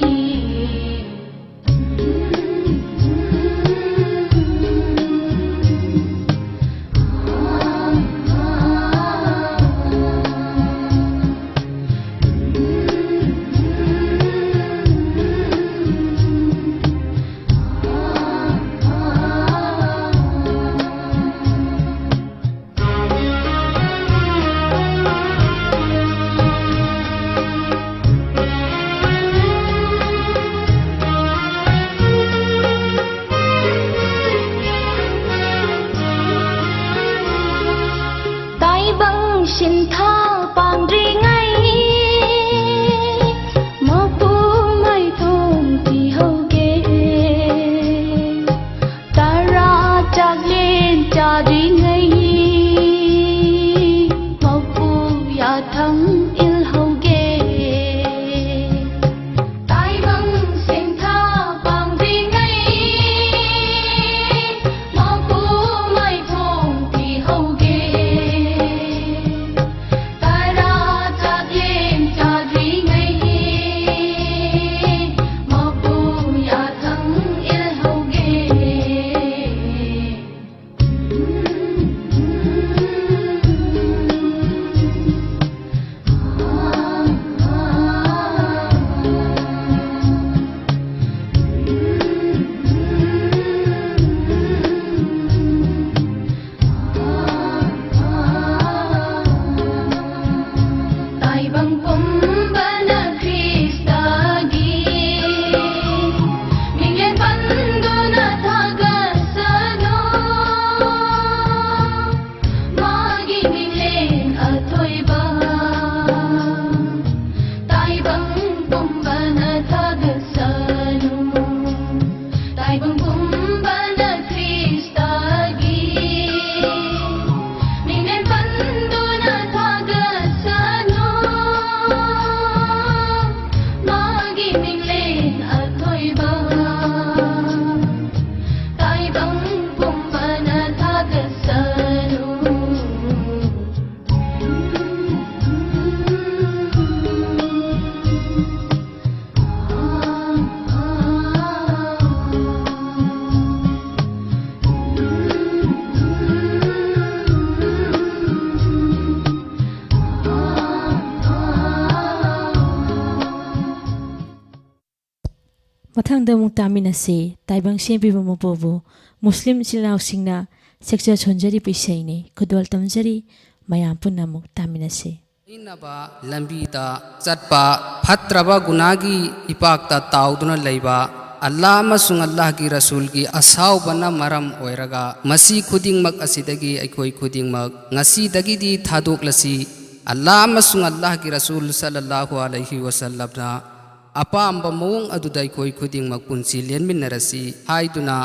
ꯃꯊꯪꯗ ꯑꯃꯨꯛ ꯇꯥꯃꯤꯟꯅꯁꯤ꯫ ꯇꯥꯏꯕꯪ ꯁꯦꯝꯕꯤꯕ ꯃꯄꯨꯕꯨ ꯃꯨꯁꯂꯤꯝ ꯏꯆꯤꯜ ꯏꯅꯥꯎꯁꯤꯡꯅ ꯁꯦꯛꯆ ꯁꯣꯟꯖꯔꯤꯕ ꯏꯁꯩꯅꯤ꯫ ꯈꯨꯗꯣꯜ ꯇꯝꯖꯔꯤ꯫ ꯃꯌꯥꯝ ꯄꯨꯟꯅ ꯑꯃꯨꯛ ꯇꯥꯃꯤꯟꯅꯁꯤ꯫ ꯍꯤꯡꯅꯕ ꯂꯝꯕꯤꯗ ꯆꯠꯄ, ꯐꯠꯇ꯭ꯔꯕ ꯒꯨꯅꯥꯒꯤ ꯏꯄꯥꯛꯇ ꯇꯥꯎꯗꯨꯅ ꯂꯩꯕ, ꯑꯜꯂꯥꯍ ꯑꯃꯁꯨꯡ ꯑꯜꯂꯥꯍꯒꯤ ꯔꯁꯨꯜꯒꯤ ꯑꯁꯥꯎꯕꯅ ꯃꯔꯝ ꯑꯣꯏꯔꯒ ꯃꯁꯤ ꯈꯨꯗꯤꯡꯃꯛ ꯑꯁꯤꯗꯒꯤ ꯑꯩꯈꯣꯏ ꯈꯨꯗꯤꯡꯃꯛ ꯉꯁꯤꯗꯒꯤꯗꯤ ꯊꯥꯗꯣꯛꯂꯁꯤ꯫ ꯑꯜꯂꯥꯍ ꯑꯃꯁꯨꯡ ꯑꯜꯂꯥꯍꯒꯤ ꯔꯁꯨꯜ ꯁꯜꯂꯜꯂꯥꯍꯨ ꯑꯂꯩꯍꯤ ꯋꯁꯜꯂꯝꯅ ꯑꯄꯥꯝꯕ ꯃꯑꯣꯡ ꯑꯗꯨꯗ ꯑꯩꯈꯣꯏ ꯈꯨꯗꯤꯡꯃꯛ ꯄꯨꯟꯁꯤ ꯂꯦꯟꯃꯤꯟꯅꯔꯁꯤ ꯍꯥꯏꯗꯨꯅ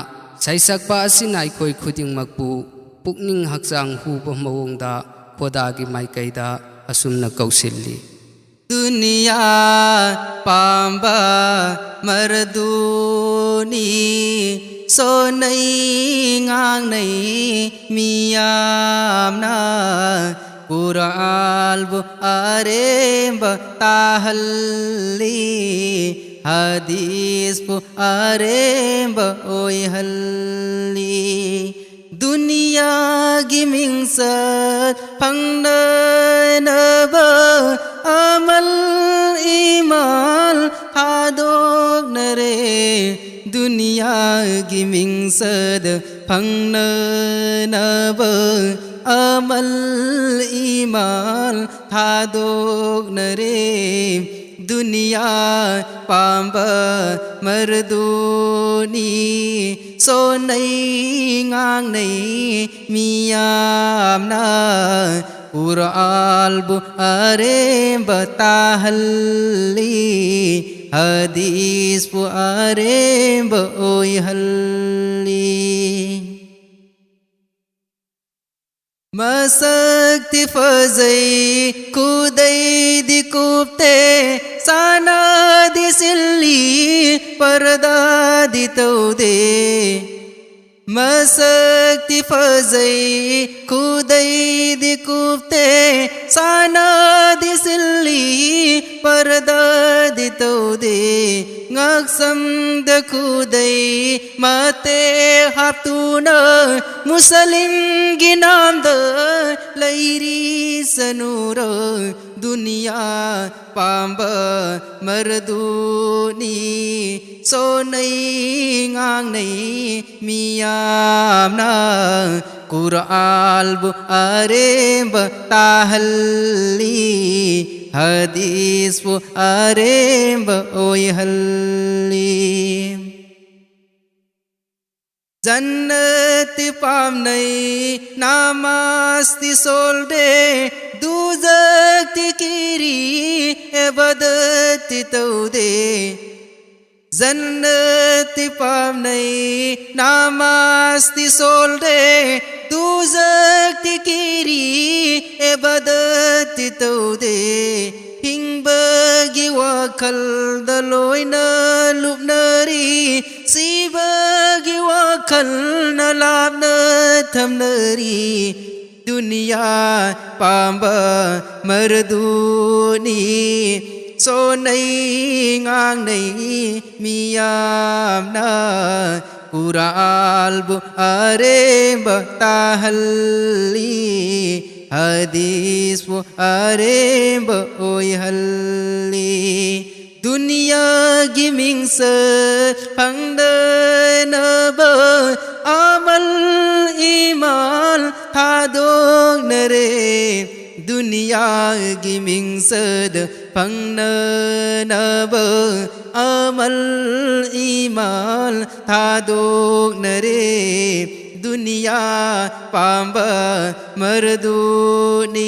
ꯁꯩꯁꯛꯄ ꯑꯁꯤꯅ ꯑꯩꯈꯣꯏ ꯈꯨꯗꯤꯡꯃꯛꯄꯨ ꯄꯨꯛꯅꯤꯡ ꯍꯛꯆꯥꯡ ꯍꯨꯕ ꯃꯑꯣꯡꯗ ꯈꯣꯗꯥꯒꯤ ꯃꯥꯏꯀꯩꯗ ꯑꯁꯨꯝꯅ ꯀꯧꯁꯤꯜꯂꯤ꯫ ꯗꯨꯅꯤꯌꯥ ꯄꯥꯝꯕ ꯃꯔꯗꯨꯅꯤ ꯁꯣꯟꯅꯩ ꯉꯥꯡꯅꯩ ꯃꯤꯌꯥꯝꯅ ꯀꯨꯔꯥꯟꯕꯨ ꯑꯔꯦꯝꯕ ꯇꯥꯍꯜꯂꯤ, ꯍꯗꯤꯁꯄꯨ ꯑꯔꯦꯝꯕ ꯑꯣꯏꯍꯜꯂꯤ꯫ ꯗꯨꯅꯤꯌꯥꯒꯤ ꯃꯤꯡꯆꯠ ꯐꯪꯅꯅꯕ ꯑꯃꯜ ꯏꯃꯥꯜ ꯊꯥꯗꯣꯛꯅꯔꯦ꯫ ꯗꯨꯅꯤꯌꯥꯒꯤ ꯃꯤꯡꯆꯠ ꯐꯪꯅꯅꯕ ꯑꯃꯜ ꯏꯃꯥꯜ ꯊꯥꯗꯣꯛꯅꯔꯦ꯫ ꯗꯨꯅꯤꯌꯥ ꯄꯥꯝꯕ ꯃꯔꯗꯨꯅꯤ ꯁꯣꯟꯅꯩ ꯉꯥꯡꯅꯩ ꯃꯤꯌꯥꯝꯅ ꯀꯨꯔꯥꯟꯕꯨ ꯑꯔꯦꯝꯕ ꯇꯥꯍꯜꯂꯤ, ꯍꯗꯤꯁꯄꯨ ꯑꯔꯦꯝꯕ ꯑꯣꯏꯍꯜꯂꯤ꯫ ꯃꯁꯛꯇꯤ ꯐꯖꯩ ꯈꯨꯗꯩꯗꯤ ꯀꯨꯞꯇꯦ, ꯁꯅꯥꯗꯤ ꯁꯤꯜꯂꯤ ꯄꯔꯗꯥꯗꯤ ꯇꯧꯗꯦ꯫ ꯃꯁꯛꯇꯤ ꯐꯖꯩ ꯈꯨꯗꯩꯗꯤ ꯀꯨꯞꯇꯦ, ꯁꯅꯥꯗꯤ ꯁꯤꯜꯂꯤ ꯄꯔꯗꯥꯗꯤ ꯇꯧꯗꯦ꯫ ꯉꯛꯁꯝꯗ ꯈꯨꯗꯩ ꯃꯇꯦꯛ ꯍꯥꯞꯇꯨꯅ ꯃꯨꯁꯂꯤꯝꯒꯤ ꯅꯥꯝꯗ ꯂꯩꯔꯤ ꯁꯅꯨꯔ꯫ ꯗꯨꯅꯤꯌꯥ ꯄꯥꯝꯕ ꯃꯔꯗꯨꯅꯤ ꯁꯣꯟꯅꯩ ꯉꯥꯡꯅꯩ ꯃꯤꯌꯥꯝꯅ꯫ ꯀꯨꯔꯥꯟꯕꯨ ꯑꯔꯦꯝꯕ ꯇꯥꯍꯜꯂꯤ, ꯍꯗꯤꯁꯄꯨ ꯑꯔꯦꯝꯕ ꯑꯣꯏꯍꯜꯂꯤ꯫ ꯖꯟꯅꯠꯇꯤ ꯄꯥꯝꯅꯩ, ꯅꯃꯥꯖꯇꯤ ꯁꯣꯜꯗꯦ, ꯗꯨꯖꯛꯇꯤ ꯀꯤꯔꯤ, ꯏꯕꯥꯗꯠꯇꯤ ꯇꯧꯗꯦ꯫ ꯖꯟꯅꯠꯇꯤ ꯄꯥꯝꯅꯩ, ꯅꯃꯥꯖꯇꯤ ꯁꯣꯜꯗꯦ, ꯗꯨꯖꯛꯇꯤ ꯀꯤꯔꯤ, ꯏꯕꯥꯗꯠꯇꯤ ꯇꯧꯗꯦ꯫ ꯍꯤꯡꯕꯒꯤ ꯋꯥꯈꯜꯗ ꯂꯣꯏꯅ ꯂꯨꯞꯅꯔꯤ, ꯁꯤꯕꯒꯤ ꯋꯥꯈꯜꯅ ꯂꯥꯞꯅ ꯊꯝꯅꯔꯤ꯫ ꯗꯨꯅꯤꯌꯥ ꯄꯥꯝꯕ ꯃꯔꯗꯨꯅꯤ꯫ ꯁꯣꯟꯅꯩ ꯉꯥꯡꯅꯩ ꯃꯤꯌꯥꯝꯅ, ꯀꯨꯔꯥꯟꯕꯨ ꯑꯔꯦꯝꯕ ꯇꯥꯍꯜꯂꯤ, ꯍꯗꯤꯁꯄꯨ ꯑꯔꯦꯝꯕ ꯑꯣꯏꯍꯜꯂꯤ꯫ ꯗꯨꯅꯤꯌꯥꯒꯤ ꯃꯤꯡꯆꯠ ꯐꯪꯗꯅꯕ ꯑꯃꯜ ꯏꯃꯥꯜ ꯊꯥꯗꯣꯛꯅꯔꯦ꯫ ꯗꯨꯅꯤꯌꯥꯒꯤ ꯃꯤꯡꯆꯠ ꯐꯪꯅꯅꯕ ꯑꯃꯜ ꯏꯃꯥꯜ ꯊꯥꯗꯣꯛꯅꯔꯦ꯫ ꯗꯨꯅꯤꯌꯥ ꯄꯥꯝꯕ ꯃꯔꯗꯨꯅꯤ꯫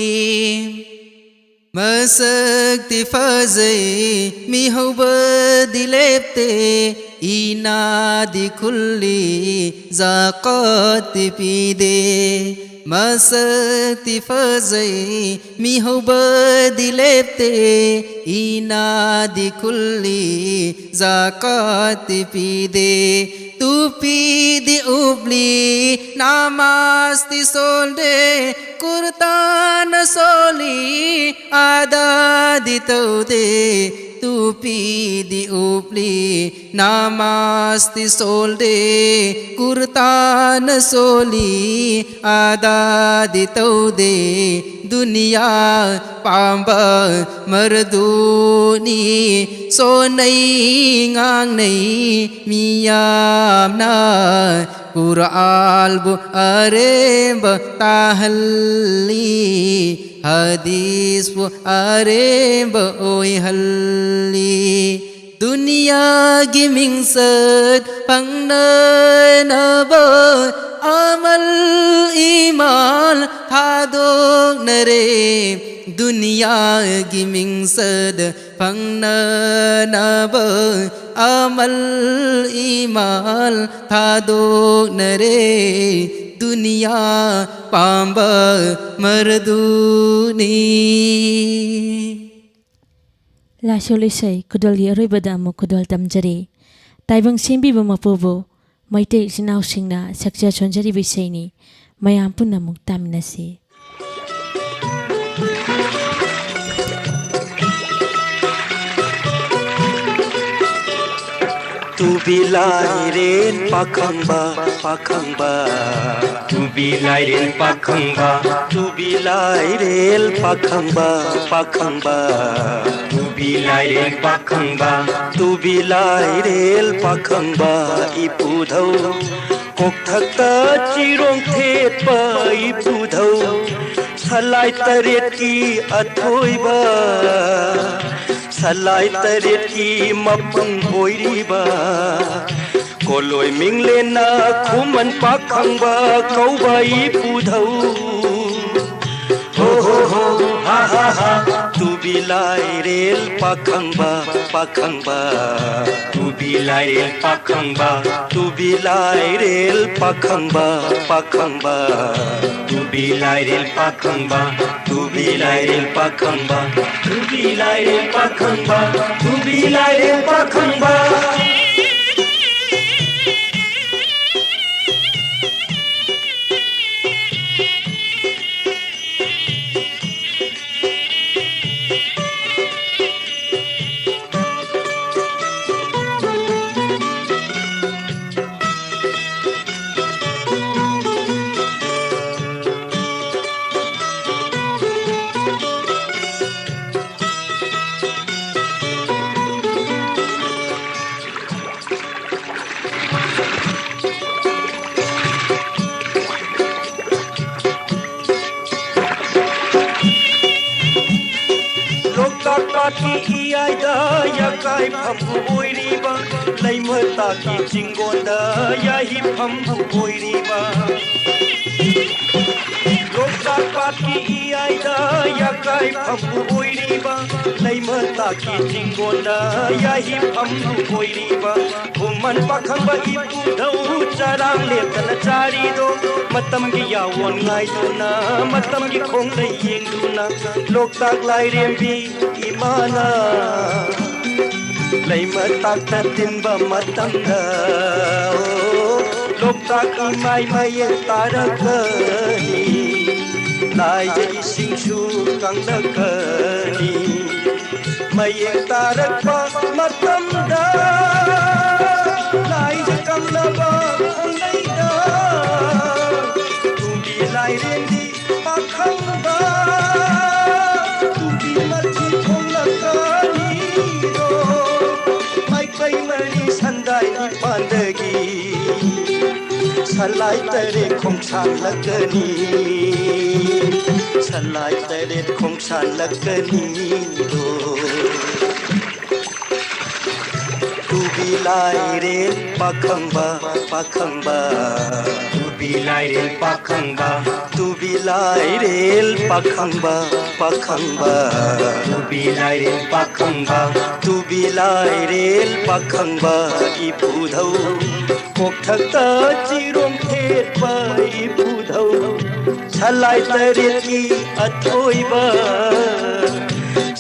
ꯃꯁꯛꯇꯤ ꯐꯖꯩ, ꯃꯤꯍꯧꯕꯗꯤ ꯂꯦꯞꯇꯦ, ꯏꯅꯥꯗꯤ ꯈꯨꯜꯂꯤ, ꯖꯀꯥꯠꯇꯤ ꯄꯤꯗꯦ꯫ ꯃꯁꯛꯇꯤ ꯐꯖꯩ, ꯃꯤꯍꯧꯕꯗꯤ ꯂꯦꯞꯇꯦ, ꯏꯅꯥꯗꯤ ꯈꯨꯜꯂꯤ, ꯖꯀꯥꯠꯇꯤ ꯄꯤꯗꯦ꯫ ꯇꯨꯄꯤꯗꯤ ꯎꯞꯂꯤ, ꯅꯃꯥꯖꯇꯤ ꯁꯣꯜꯗꯦ, ꯀꯨꯔꯇꯥꯅ ꯁꯣꯜꯂꯤ, ꯑꯗꯥꯗꯤ ꯇꯧꯗꯦ꯫ ꯇꯨꯄꯤꯗꯤ ꯎꯞꯂꯤ, ꯅꯃꯥꯖꯇꯤ ꯁꯣꯜꯗꯦ, ꯀꯨꯔꯇꯥꯅ ꯁꯣꯜꯂꯤ, ꯑꯗꯥꯗꯤ ꯇꯧꯗꯦ꯫ ꯗꯨꯅꯤꯌꯥ ꯄꯥꯝꯕ ꯃꯔꯗꯨꯅꯤ꯫ ꯁꯣꯟꯅꯩ ꯉꯥꯡꯅꯩ ꯃꯤꯌꯥꯝꯅ, ꯀꯨꯔꯥꯟꯕꯨ ꯑꯔꯦꯝꯕ ꯇꯥꯍꯜꯂꯤ, ꯍꯗꯤꯁꯄꯨ ꯑꯔꯦꯝꯕ ꯑꯣꯏꯍꯜꯂꯤ꯫ ꯗꯨꯅꯤꯌꯥꯒꯤ ꯃꯤꯡꯆꯠ ꯐꯪꯅꯅꯕ ꯑꯃꯜ ꯏꯃꯥꯜ ꯊꯥꯗꯣꯛꯅꯔꯦ꯫ ꯗꯨꯅꯤꯌꯥꯒꯤ ꯃꯤꯡꯆꯠ ꯐꯪꯅꯅꯕ ꯑꯃꯜ ꯏꯃꯥꯜ ꯊꯥꯗꯣꯛꯅꯔꯦ꯫ ꯗꯨꯅꯤꯌꯥ ꯄꯥꯝꯕ ꯃꯔꯗꯨꯅꯤ꯫ ꯂꯥꯏꯁꯣꯜ ꯏꯁꯩ ꯈꯨꯗꯣꯜꯒꯤ ꯑꯔꯣꯏꯕꯗ ꯑꯃꯨꯛ ꯈꯨꯗꯣꯜ ꯇꯝꯖꯔꯤ꯫ ꯇꯥꯏꯕꯪ ꯁꯦꯝꯕꯤꯕ ꯃꯄꯨꯕꯨ ꯃꯩꯇꯩ ꯏꯆꯤꯟ ꯏꯅꯥꯎꯁꯤꯡꯅ ꯁꯛꯆ ꯁꯣꯟꯖꯔꯤꯕ ꯏꯁꯩꯅꯤ꯫ ꯃꯌꯥꯝ ꯄꯨꯟꯅ ꯑꯃꯨꯛ ꯇꯥꯃꯤꯟꯅꯁꯤ꯫ ꯇꯨꯕꯤ ꯂꯥꯏꯔꯦꯟ ꯄꯥꯈꯪꯕ, ꯄꯥꯈꯪꯕ꯫ ꯇꯨꯕꯤ ꯂꯥꯏꯔꯦꯟ ꯄꯥꯈꯪꯕ꯫ ꯇꯨꯕꯤ ꯂꯥꯏꯔꯦꯟ ꯄꯥꯈꯪꯕ, ꯄꯥꯈꯪꯕ꯫ ꯇꯨꯕꯤ ꯂꯥꯏꯔꯦꯟ ꯄꯥꯈꯪꯕ꯫ ꯇꯨꯕꯤ ꯂꯥꯏꯔꯦꯟ ꯄꯥꯈꯪꯕ ꯏꯄꯨꯙꯧ꯫ ꯀꯣꯛꯊꯛꯇ ꯆꯤꯔꯣꯡ ꯊꯦꯠꯄ ꯏꯄꯨꯙꯧ꯫ ꯁꯂꯥꯏ ꯇꯔꯦꯠꯀꯤ ꯑꯊꯣꯏꯕ꯫ ꯁꯂꯥꯏ ꯇꯔꯦꯠꯀꯤ ꯃꯄꯨꯡ ꯑꯣꯏꯔꯤꯕ꯫ ꯀꯣꯂꯣꯏ ꯃꯤꯡꯂꯦꯟꯅ ꯈꯨꯃꯟ ꯄꯥꯈꯪꯕ ꯀꯧꯕ ꯏꯄꯨꯙꯧ꯫ ꯍꯣ ꯍꯣ ꯍꯣ, ꯍꯥ ꯍꯥ ꯍꯥ꯫ ꯇꯨꯕꯤ ꯂꯥꯏꯔꯦꯜ ꯄꯥꯈꯪꯕ, ꯄꯥꯈꯪꯕ꯫ ꯇꯨꯕꯤ ꯂꯥꯏꯔꯦꯜ ꯄꯥꯈꯪꯕ, ꯇꯨꯕꯤ ꯂꯥꯏꯔꯦꯜ ꯄꯥꯈꯪꯕ, ꯄꯥꯈꯪꯕ꯫ ꯇꯨꯕꯤ ꯂꯥꯏꯔꯦꯜ ꯄꯥꯈꯪꯕ, ꯇꯨꯕꯤ ꯂꯥꯏꯔꯦꯜ ꯄꯥꯈꯪꯕ꯫ ꯇꯨꯕꯤ ꯂꯥꯏꯔꯦꯜ ꯄꯥꯈꯪꯕ, ꯇꯨꯕꯤ ꯂꯥꯏꯔꯦꯜ ꯄꯥꯈꯪꯕ꯫ ꯏꯌꯥꯏꯗ ꯌꯥꯀꯥꯏꯐꯝꯕꯨ ꯑꯣꯏꯔꯤꯕ, ꯂꯩꯃꯇꯥꯛꯀꯤ ꯆꯤꯡꯒꯣꯟꯗ ꯌꯥꯍꯤꯐꯝꯕꯨ ꯑꯣꯏꯔꯤꯕ, ꯂꯣꯛꯇꯥꯛ ꯄꯥꯠꯀꯤ ꯏꯌꯥꯏꯗ ꯌꯥꯀꯥꯏꯐꯝꯕꯨ ꯑꯣꯏꯔꯤꯕ, ꯂꯩꯃꯇꯥꯛꯀꯤ ꯆꯤꯡꯒꯣꯟꯗ ꯌꯥꯍꯤꯐꯝꯕꯨ ꯑꯣꯏꯔꯤꯕ, ꯈꯨꯃꯟ ꯄꯥꯈꯪꯕ ꯏꯄꯨꯙꯧ ꯆꯔꯥꯡ ꯂꯦꯞꯇꯅ ꯆꯥꯔꯤꯗꯣ, ꯃꯇꯝꯒꯤ ꯌꯥꯋꯣꯟ ꯉꯥꯏꯗꯨꯅ, ꯃꯇꯝꯒꯤ ꯈꯣꯡꯂꯩ ꯌꯦꯡꯗꯨꯅ, ꯂꯣꯛꯇꯥꯛ ꯂꯥꯏꯔꯦꯝꯕꯤ ꯏꯃꯥꯅ ꯂꯩꯃꯇꯥꯛꯇ ꯇꯤꯟꯕ ꯃꯇꯝꯗ, ꯑꯣ, ꯂꯣꯛꯇꯥꯛ ꯏꯃꯥꯏ ꯃꯌꯦꯛ ꯇꯥꯔꯛꯀꯅꯤ, ꯂꯥꯏꯖ ꯏꯁꯤꯡꯁꯨ ꯀꯪꯂꯛꯀꯅꯤ꯫ ꯃꯌꯦꯛ ꯇꯥꯔꯛꯄ ꯃꯇꯝꯗ, ꯂꯥꯏꯖ ꯀꯪꯂꯕ ꯈꯣꯡꯂꯩꯗ, ꯇꯨꯝꯕꯤ ꯂꯥꯏꯔꯦꯝꯕꯤ ꯄꯥꯈꯪꯕ, ꯇꯨꯝꯕꯤ ꯃꯊꯤ ꯊꯣꯛꯂꯛꯀꯅꯤꯗꯣ, ꯃꯥꯏꯀꯩ ꯃꯔꯤ ꯁꯟꯗꯥꯏ ꯅꯤꯄꯥꯟꯗꯒꯤ ꯁꯂꯥꯏ ꯇꯔꯦꯠ ꯈꯣꯡꯁꯥꯡꯂꯛꯀꯅꯤ, ꯁꯂꯥꯏ ꯇꯔꯦꯠ ꯈꯣꯡꯁꯥꯡꯂꯛꯀꯅꯤꯗꯣ꯫ ꯇꯨꯕꯤ ꯂꯥꯏꯔꯦꯟ ꯄꯥꯈꯪꯕ, ꯄꯥꯈꯪꯕ꯫ ꯇꯨꯕꯤ ꯂꯥꯏꯔꯦꯟ ꯄꯥꯈꯪꯕ꯫ ꯇꯨꯕꯤ ꯂꯥꯏꯔꯦꯟ ꯄꯥꯈꯪꯕ, ꯄꯥꯈꯪꯕ꯫ ꯇꯨꯕꯤ ꯂꯥꯏꯔꯦꯟ ꯄꯥꯈꯪꯕ꯫ ꯇꯨꯕꯤ ꯂꯥꯏꯔꯦꯟ ꯄꯥꯈꯪꯕ ꯏꯄꯨꯙꯧ꯫ ꯀꯣꯛꯊꯛꯇ ꯆꯤꯔꯣꯝ ꯊꯦꯠꯄ ꯏꯄꯨꯙꯧ꯫ ꯁꯂꯥꯏ ꯇꯔꯦꯠꯀꯤ ꯑꯊꯣꯏꯕ꯫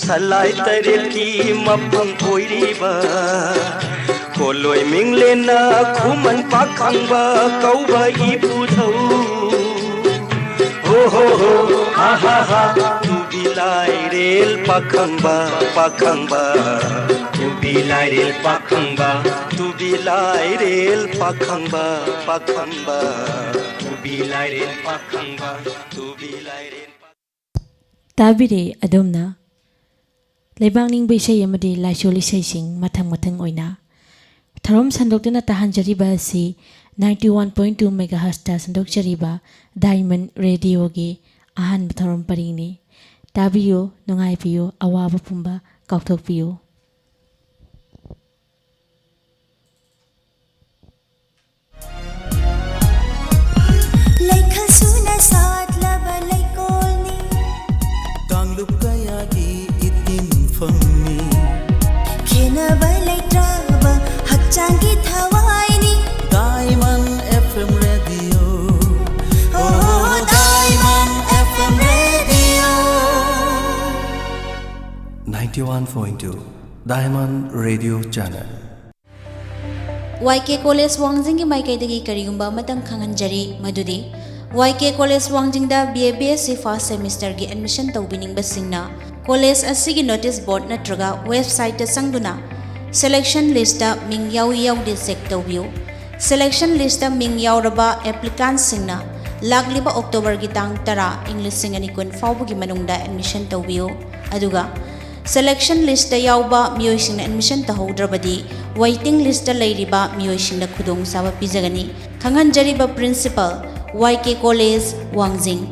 ꯁꯂꯥꯏ ꯇꯔꯦꯠꯀꯤ ꯃꯄꯨꯡ ꯑꯣꯏꯔꯤꯕ꯫ ꯀꯣꯂꯣꯏ ꯃꯤꯡꯂꯦꯟꯅ ꯈꯨꯃꯟ ꯄꯥꯈꯪꯕ ꯀꯧꯕ ꯏꯄꯨꯙꯧ꯫ ꯍꯣ ꯍꯣ ꯍꯣ, ꯍꯥ ꯍꯥ ꯍꯥ꯫ ꯇꯨꯕꯤ ꯂꯥꯏꯔꯦꯜ ꯄꯥꯈꯪꯕ, ꯄꯥꯈꯪꯕ꯫ ꯇꯨꯕꯤ ꯂꯥꯏꯔꯦꯜ ꯄꯥꯈꯪꯕ꯫ ꯇꯨꯕꯤ ꯂꯥꯏꯔꯦꯜ ꯄꯥꯈꯪꯕ, ꯄꯥꯈꯪꯕ꯫ ꯇꯨꯕꯤ ꯂꯥꯏꯔꯦꯜ ꯄꯥꯈꯪꯕ, ꯇꯨꯕꯤ ꯂꯥꯏꯔꯦꯜ ꯄꯥꯈꯪꯕ꯫ ꯇꯥꯕꯤꯔꯦ ꯑꯗꯣꯝꯅ ꯂꯩꯕꯥꯛ ꯅꯤꯡꯕ ꯏꯁꯩ ꯑꯃꯗꯤ ꯂꯥꯏꯁꯣꯜ ꯏꯁꯩꯁꯤꯡ ꯃꯊꯪ ꯃꯊꯪ ꯑꯣꯏꯅ꯫ ꯊꯧꯔꯝ ꯁꯟꯗꯣꯛꯇꯨꯅ ꯇꯥꯍꯟꯖꯔꯤꯕ ꯑꯁꯤ ninety one point two megahertzꯇ ꯁꯟꯗꯣꯛꯆꯔꯤꯕ Diamond Radioꯒꯤ ꯑꯍꯥꯟꯕ ꯊꯧꯔꯝ ꯄꯔꯤꯡꯅꯤ꯫ ꯇꯥꯕꯤꯌꯨ, ꯅꯨꯡꯉꯥꯏꯕꯤꯌꯨ, ꯑꯋꯥꯕ ꯄꯨꯝꯕ ꯀꯥꯎꯊꯣꯛꯄꯤꯌꯨ꯫ ꯂꯩꯈꯜ ꯁꯨꯅ ꯁꯥꯠꯂꯕ ꯂꯩꯀꯣꯜꯅꯤ꯫ ꯀꯥꯡꯂꯨꯞ ꯀꯌꯥꯒꯤ ꯏꯇꯤꯟꯐꯝꯅꯤ꯫ ꯈꯦꯅꯕ ꯂꯩꯇ꯭ꯔꯕ ꯍꯛꯆꯥꯡꯒꯤ ꯊꯋꯥꯏꯅꯤ꯫ Diamond F M Radio. Oh, Diamond F M Radio. Ninety-one point two Diamond Radio Channel. Y K college ꯋꯥꯡꯖꯤꯡꯒꯤ ꯃꯥꯏꯀꯩꯗꯒꯤ ꯀꯔꯤꯒꯨꯝꯕ ꯑꯃꯇꯪ ꯈꯪꯍꯟꯖꯔꯤ, ꯃꯗꯨꯗꯤ ꯋꯥꯏ ꯀꯦ ꯀꯣꯂꯦꯖ ꯋꯥꯡꯖꯤꯡꯗ B A B S C first ꯁꯦꯃꯤꯁꯇꯔꯒꯤ ꯑꯦꯗꯃꯤꯁꯟ ꯇꯧꯕꯤꯅꯤꯡꯕꯁꯤꯡꯅ ꯀꯣꯂꯦꯖ ꯑꯁꯤꯒꯤ ꯅꯣꯇꯤꯁ ꯕꯣꯔꯗ ꯅꯠꯇ꯭ꯔꯒ ꯋꯦꯕꯁꯥꯏꯠꯇ ꯆꯪꯗꯨꯅ ꯁꯦꯂꯦꯛꯁꯟ ꯂꯤꯁꯇ ꯃꯤꯡ ꯌꯥꯎꯏ ꯌꯥꯎꯗꯦ ꯆꯦꯛ ꯇꯧꯕꯤꯌꯨ꯫ ꯁꯦꯂꯦꯛꯁꯟ ꯂꯤꯁꯇ ꯃꯤꯡ ꯌꯥꯎꯔꯕ ꯑꯦꯄ꯭ꯂꯤꯀꯥꯟꯁꯤꯡꯅ ꯂꯥꯛꯂꯤꯕ ꯑꯣꯛꯇꯣꯕꯔꯒꯤ ꯇꯥꯡ ꯇꯔꯥ, ꯏꯪ ꯂꯤꯁꯤꯡ ꯑꯅꯤ ꯀꯨꯟ ꯐꯥꯎꯕꯒꯤ ꯃꯅꯨꯡꯗ ꯑꯦꯗꯃꯤꯁꯟ ꯇꯧꯕꯤꯌꯨ꯫ ꯑꯗꯨꯒ ꯁꯦꯂꯦꯛꯁꯟ ꯂꯤꯁꯇ ꯌꯥꯎꯕ ꯃꯤꯑꯣꯏꯁꯤꯡꯅ ꯑꯦꯗꯃꯤꯁꯟ ꯇꯧꯍꯧꯗ꯭ꯔꯕꯗꯤ ꯋꯦꯇꯤꯡ ꯂꯤꯁꯇ ꯂꯩꯔꯤꯕ ꯃꯤꯑꯣꯏꯁꯤꯡꯗ ꯈꯨꯗꯣꯡꯆꯥꯕ ꯄꯤꯖꯒꯅꯤ꯫ ꯈꯪꯍꯟꯖꯔꯤꯕ ꯄ꯭ꯔꯤꯟꯁꯤꯄꯜ, ꯋꯥꯏ ꯀꯦ ꯀꯣꯂꯦꯖ, ꯋꯥꯡꯖꯤꯡ꯫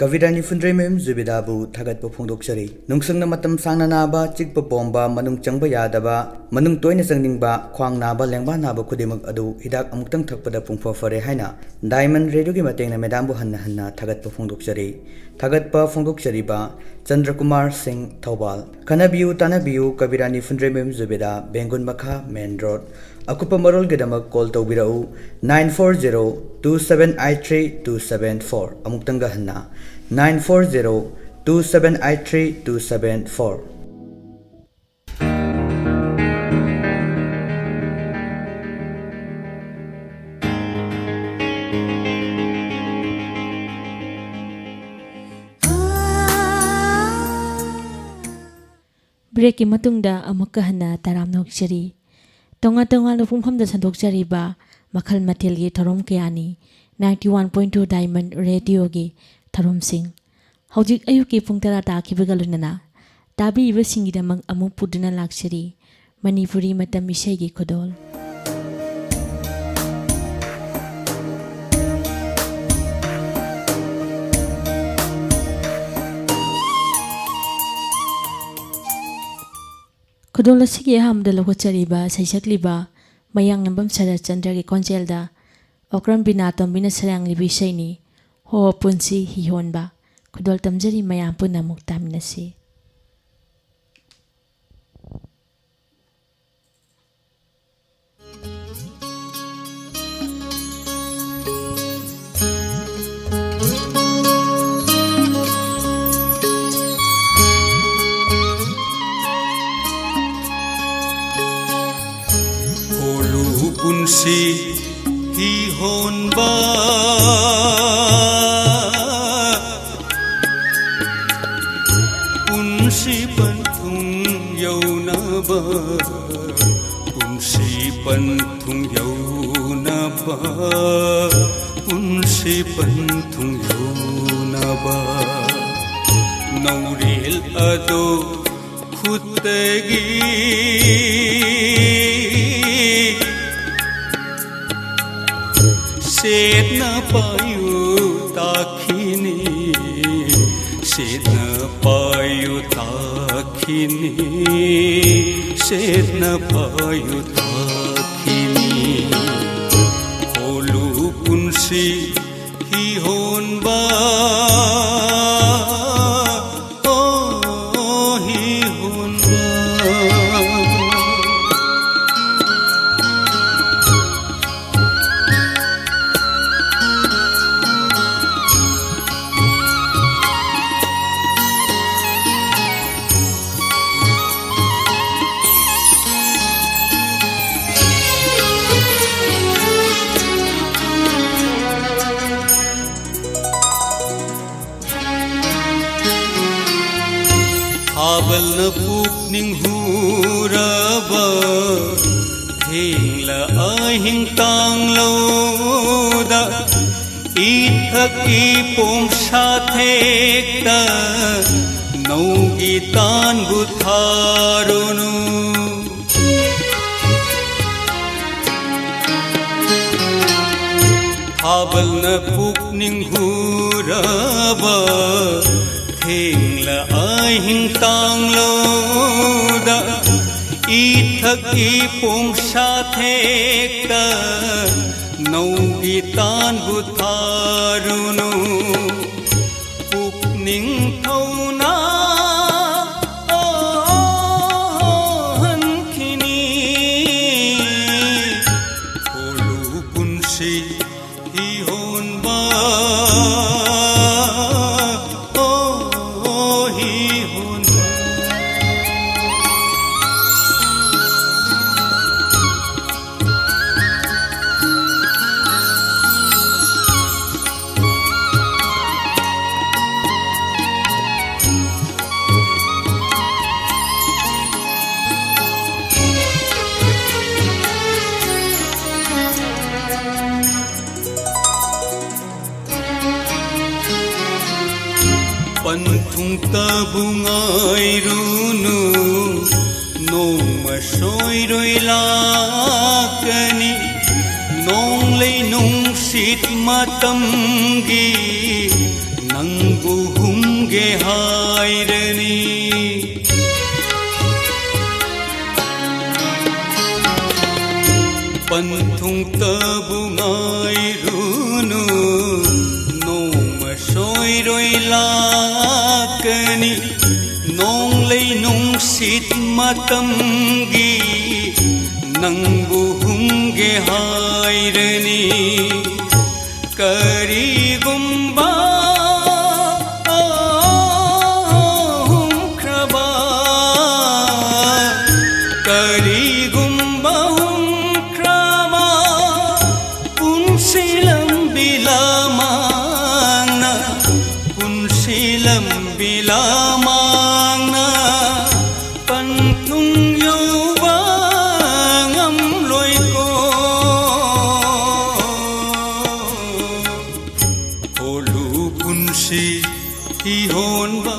ꯀꯕꯤꯔꯥꯅꯤ ꯐꯨꯟꯗ꯭ꯔꯩꯃꯌꯨꯝ ꯖꯨꯕꯦꯗꯥꯕꯨ ꯊꯥꯒꯠꯄ ꯐꯣꯡꯗꯣꯛꯆꯔꯤ꯫ ꯅꯨꯡꯁꯪꯅ ꯃꯇꯝ ꯁꯥꯡꯅ ꯅꯥꯕ, ꯆꯤꯛꯄ ꯄꯣꯝꯕ, ꯃꯅꯨꯡ ꯆꯪꯕ ꯌꯥꯗꯕ, ꯃꯅꯨꯡ ꯇꯣꯏꯅ ꯆꯪꯅꯤꯡꯕ, ꯈ꯭ꯋꯥꯡ ꯅꯥꯕ, ꯂꯦꯡꯕꯥꯟ ꯅꯥꯕ ꯈꯨꯗꯤꯡꯃꯛ ꯑꯗꯨ ꯍꯤꯗꯥꯛ ꯑꯃꯨꯛꯇꯪ ꯊꯛꯄꯗ ꯄꯨꯡꯐ ꯐꯔꯦ ꯍꯥꯏꯅ ꯗꯥꯏꯃꯟ ꯔꯦꯗꯤꯑꯣꯒꯤ ꯃꯇꯦꯡꯅ ꯃꯦꯗꯥꯝꯕꯨ ꯍꯟꯅ ꯍꯟꯅ ꯊꯥꯒꯠꯄ ꯐꯣꯡꯗꯣꯛꯆꯔꯤ꯫ ꯊꯥꯒꯠꯄ ꯐꯣꯡꯗꯣꯛꯆꯔꯤꯕ ꯆꯟꯗ꯭ꯔꯀꯨꯃꯥꯔ ꯁꯤꯡ, ꯊꯧꯕꯥꯜ꯫ ꯈꯟꯅꯕꯤꯌꯨ ꯇꯥꯟꯅꯕꯤꯌꯨ ꯀꯕꯤꯔꯥꯅꯤ ꯐꯨꯟꯗ꯭ꯔꯩꯃꯌꯨꯝ ꯖꯨꯕꯦꯗꯥ, ꯕꯦꯡꯒꯨꯟ ꯃꯈꯥ, ꯃꯦꯟ ꯔꯣꯗ꯫ ꯑꯀꯨꯞꯄ ꯃꯔꯣꯜꯒꯤꯗꯃꯛ ꯀꯣꯜ ꯇꯧꯕꯤꯔꯛꯎ, nine four zero two seven eight three two seven four꯫ ꯑꯃꯨꯛꯇꯪꯒ ꯍꯟꯅ, nine four zero two seven eight three two seven four꯫ ꯕ꯭ꯔꯦꯛꯀꯤ ꯃꯇꯨꯡꯗ ꯑꯃꯨꯛꯀ ꯍꯟꯅ ꯇꯔꯥꯝꯅ ꯑꯣꯛꯆꯔꯤ꯫ ꯇꯣꯉꯥꯟ ꯇꯣꯉꯥꯟꯕ ꯄꯨꯡꯐꯝꯗ ꯁꯟꯗꯣꯛꯆꯔꯤꯕ ꯃꯈꯜ ꯃꯊꯦꯜꯒꯤ ꯊꯧꯔꯝ ꯀꯌꯥꯅꯤ ninety one point two Diamond Radioꯒꯤ ꯊꯧꯔꯝꯁꯤꯡ꯫ ꯍꯧꯖꯤꯛ ꯑꯌꯨꯛꯀꯤ ꯄꯨꯡ ꯇꯔꯥ ꯇꯥꯈꯤꯕꯒ ꯂꯣꯏꯅꯅ ꯇꯥꯕꯤꯔꯤꯕꯁꯤꯡꯒꯤꯗꯃꯛ ꯑꯃꯨꯛ ꯄꯨꯗꯨꯅ ꯂꯥꯛꯆꯔꯤ ꯃꯅꯤꯄꯨꯔꯤ ꯃꯇꯝ ꯏꯁꯩꯒꯤ ꯈꯨꯗꯣꯜ꯫ ꯈꯨꯗꯣꯜ ꯑꯁꯤꯒꯤ ꯑꯍꯥꯟꯕꯗ ꯂꯧꯈꯠꯆꯔꯤꯕ ꯁꯩꯁꯛꯂꯤꯕ ꯃꯌꯥꯡꯂꯝꯕꯝ ꯁꯔꯠꯆꯟꯗ꯭ꯔꯒꯤ ꯈꯣꯟꯖꯦꯜꯗ ꯑꯣꯀ꯭ꯔꯝ ꯕꯤꯅꯥ ꯇꯣꯝꯕꯤꯅ ꯁꯩꯔꯥꯡꯂꯤꯕ ꯏꯁꯩꯅꯤ, ꯍꯣ ꯄꯨꯟꯁꯤ ꯍꯤ ꯍꯣꯟꯕ꯫ ꯈꯨꯗꯣꯜ ꯇꯝꯖꯔꯤ, ꯃꯌꯥꯝ ꯄꯨꯟꯅ ꯑꯃꯨꯛ ꯇꯥꯃꯤꯟꯅꯁꯤ꯫ ꯍꯣꯂꯨ ꯄꯨꯟꯁꯤ ꯍꯤ ꯍꯣꯟꯕ, ꯄꯨꯟꯁꯤ ꯄꯟꯊꯨꯡ ꯌꯧꯅꯕ, ꯄꯨꯟꯁꯤ ꯄꯟꯊꯨꯡ ꯌꯧꯅꯕ, ꯄꯨꯟꯁꯤ ꯄꯟꯊꯨꯡ ꯌꯧꯅꯕ, ꯅꯧꯔꯦꯜ ꯑꯗꯣ ꯈꯨꯠꯇꯒꯤ ꯁꯦꯠꯅ ꯄꯥꯏꯌꯨ ꯇꯥꯈꯤꯅꯤ, ꯁꯦꯠꯅ ꯄꯥꯏꯌꯨ ꯇꯥꯈꯤꯅꯤ, ꯁꯦꯠꯅ ꯄꯥꯏꯌꯨ ꯇꯥꯈꯤꯅꯤ꯫ ꯍꯣꯂꯨ ꯄꯨꯟꯁꯤ ꯍꯤ ꯍꯣꯟꯕ, ꯑꯣ ꯍꯤ ꯍꯣꯟꯕ꯫ ꯊꯥꯕꯜꯅ ꯄꯨꯛꯅꯤꯡ ꯍꯨꯔꯕ, ꯊꯦꯡꯂ ꯑꯍꯤꯡ ꯇꯥꯡꯂꯧꯗ, ꯏꯊꯛꯀꯤ ꯄꯣꯡꯁꯥ ꯊꯦꯛꯇ, ꯅꯧꯒꯤ ꯇꯥꯟꯕꯨ ꯊꯥꯔꯨꯅꯨ꯫ ꯊꯥꯕꯜꯅ ꯄꯨꯛꯅꯤꯡ ꯍꯨꯔꯕ, ꯊꯦꯡꯂ ꯑꯍꯤꯡ ꯇꯥꯡꯂꯧꯗ, ꯏ ꯄꯨꯝꯁꯥ ꯊꯦꯛꯇ ꯅꯧꯒꯤ ꯇꯥꯟꯕꯨ ꯊꯥꯔꯨꯅꯨ꯫ ꯄꯨꯛꯅꯤꯡ ꯊꯧꯅꯥ ꯍꯟꯈꯤꯅꯤ꯫ ꯀꯣꯂꯨ ꯄꯨꯟꯁꯤ ꯍꯤ ꯍꯣꯟꯕ, ꯑꯣ, ꯍꯤ ꯍꯣꯟꯕ꯫ ꯄꯟꯊꯨꯡꯇꯕꯨ ꯉꯥꯏꯔꯨꯅꯨ, ꯅꯣꯡꯃ ꯁꯣꯏꯔꯣꯏ ꯂꯥꯛꯀꯅꯤ꯫ ꯅꯣꯡꯂꯩ ꯅꯨꯡꯁꯤꯠ ꯃꯇꯝꯒꯤ ꯅꯪꯕꯨ ꯍꯨꯝꯒꯦ ꯍꯥꯏꯔꯅꯤ꯫ ꯄꯟꯊꯨꯡꯇꯕꯨ ꯉꯥꯏꯔꯨꯅꯨ, ꯅꯣꯡꯃ ꯁꯣꯏꯔꯣꯏ ꯂꯥꯛꯀꯅꯤ꯫ ꯅꯣꯡꯂꯩ ꯅꯨꯡꯁꯤꯠ ꯃꯇꯝꯒꯤ ꯅꯪꯕꯨ ꯍꯨꯝꯒꯦ ꯍꯥꯏꯔꯅꯤ꯫ ꯀꯔꯤꯒꯨꯝꯕ ꯍꯨꯝꯈ꯭ꯔꯕ, ꯀꯔꯤꯒꯨꯝꯕ ꯍꯨꯝꯈ꯭ꯔꯕ ꯄꯨꯟꯁꯤ ꯂꯝꯕꯤ ꯂꯃꯥꯡꯅ, ꯄꯨꯟꯁꯤ ꯂꯝꯕꯤ ꯂꯃꯥꯡꯅ ꯄꯟꯊꯨꯡ ꯌꯧꯕ ꯉꯝꯂꯣꯏꯀꯣ꯫ ꯍꯣꯂꯨ ꯄꯨꯟꯁꯤ ꯍꯤꯍꯣꯟꯕ,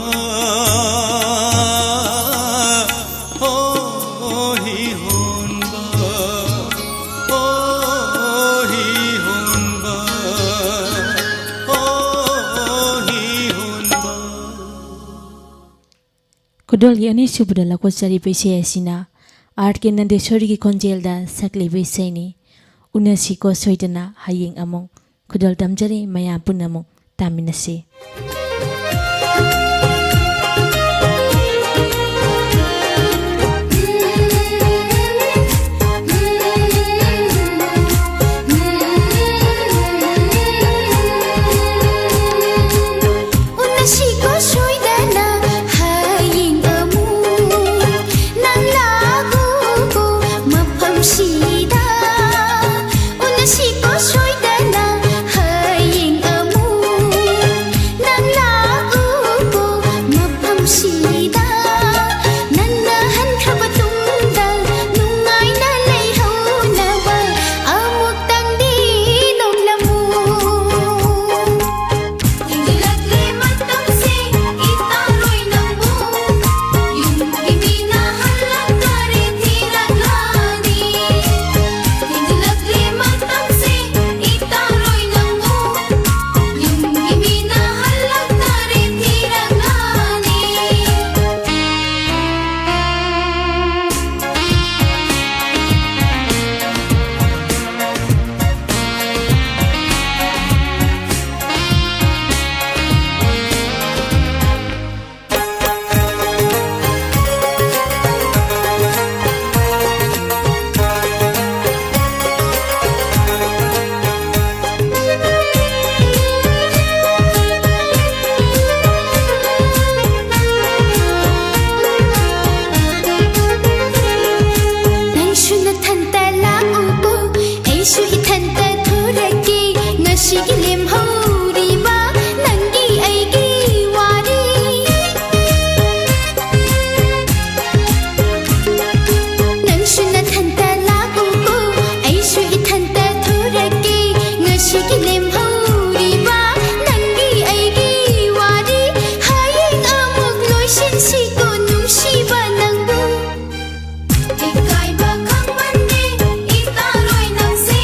ꯍꯣ ꯍꯤꯍꯣꯟꯕ, ꯍꯣ ꯍꯤꯍꯣꯟꯕ, ꯍꯣ ꯍꯤꯍꯣꯟꯕ꯫ ꯈꯨꯗꯣꯜꯒꯤ ꯑꯅꯤꯁꯨꯕꯗ ꯂꯧꯈꯠꯆꯔꯤꯕ ꯏꯁꯩ ꯑꯁꯤꯅ ꯑꯥꯔ ꯀꯦ ꯅꯟꯗꯦꯁꯣꯔꯤꯒꯤ ꯈꯣꯟꯖꯦꯜꯗ ꯁꯛꯂꯤꯕ ꯏꯁꯩꯅꯤ꯫ ꯎꯅꯁꯤꯀꯣ ꯁꯣꯏꯗꯅ ꯍꯌꯦꯡ ꯑꯃꯨꯛ꯫ ꯈꯨꯗꯣꯜ ꯇꯝꯖꯔꯤ ꯃꯌꯥꯝ ꯄꯨꯝꯅꯃꯛ ꯇꯥꯃꯤꯟꯅꯁꯤ꯫ ꯎꯅꯁꯤꯀꯣ ꯁꯣꯏꯗꯅ ꯍꯌꯦꯡ ꯑꯃꯨꯛ ꯅꯪ ꯂꯥꯛꯎꯀꯣ ꯃꯐꯝꯁꯤꯗ꯫ ꯎꯅꯁꯤꯀꯣ ꯁꯣꯏꯗꯅ ꯍꯌꯦꯡ ꯑꯃꯨꯛ ꯅꯪ ꯂꯥꯛꯎꯀꯣ ꯃꯐꯝꯁꯤꯗ꯫ ꯅꯟꯅ ꯍꯟꯈ꯭ꯔꯕ ꯇꯨꯡꯗ ꯅꯨꯡꯉꯥꯏꯅ ꯂꯩꯍꯧꯅꯕ ꯑꯃꯨꯛꯇꯪꯗꯤ ꯅꯣꯡꯂꯝꯃꯨ꯫ ꯊꯦꯡꯖꯤꯜꯂꯛꯂꯦ ꯃꯇꯝꯁꯦ ꯏꯇꯥꯔꯣꯏ ꯅꯪꯕꯨ ꯌꯨꯝꯒꯤ ꯃꯤꯅ ꯍꯜꯂꯛꯇꯔꯦ ꯊꯤꯔꯛꯂꯅꯤ꯫ ꯊꯦꯡꯖꯤꯜꯂꯛꯂꯦ ꯃꯇꯝꯁꯦ ꯏꯇꯥꯔꯣꯏ ꯅꯪꯕꯨ ꯌꯨꯝꯒꯤ ꯃꯤꯅ ꯍꯜꯂꯛꯇꯔꯦ ꯊꯤꯔꯛꯂꯅꯤ꯫ ꯅꯪꯁꯨ ꯅꯊꯟꯇ ꯂꯥꯛꯎꯀꯣ, ꯑꯩꯁꯨ ꯏꯊꯟꯇ ꯊꯣꯔꯛꯀꯦ꯫ ꯉꯁꯤꯒꯤ ꯂꯦꯝꯍꯧꯔꯤꯕ ꯅꯪꯒꯤ ꯑꯩꯒꯤ ꯋꯥꯔꯤ꯫ ꯅꯪꯁꯨ ꯅꯊꯟꯇ ꯂꯥꯛꯎꯀꯣ, ꯑꯩꯁꯨ ꯏꯊꯟꯇ ꯊꯣꯔꯛꯀꯦ꯫ ꯉꯁꯤꯒꯤ ꯂꯦꯝꯍꯧꯔꯤꯕ ꯅꯪꯒꯤ ꯑꯩꯒꯤ ꯋꯥꯔꯤ ꯍꯌꯦꯡ ꯑꯃꯨꯛ ꯂꯣꯏꯁꯤꯟꯁꯤꯀꯣ ꯅꯨꯡꯁꯤꯕ ꯅꯪꯕꯨ꯫ ꯏꯀꯥꯏꯕ ꯈꯪꯃꯟꯗꯦ ꯏꯇꯥꯔꯣꯏ ꯅꯪꯁꯦ꯫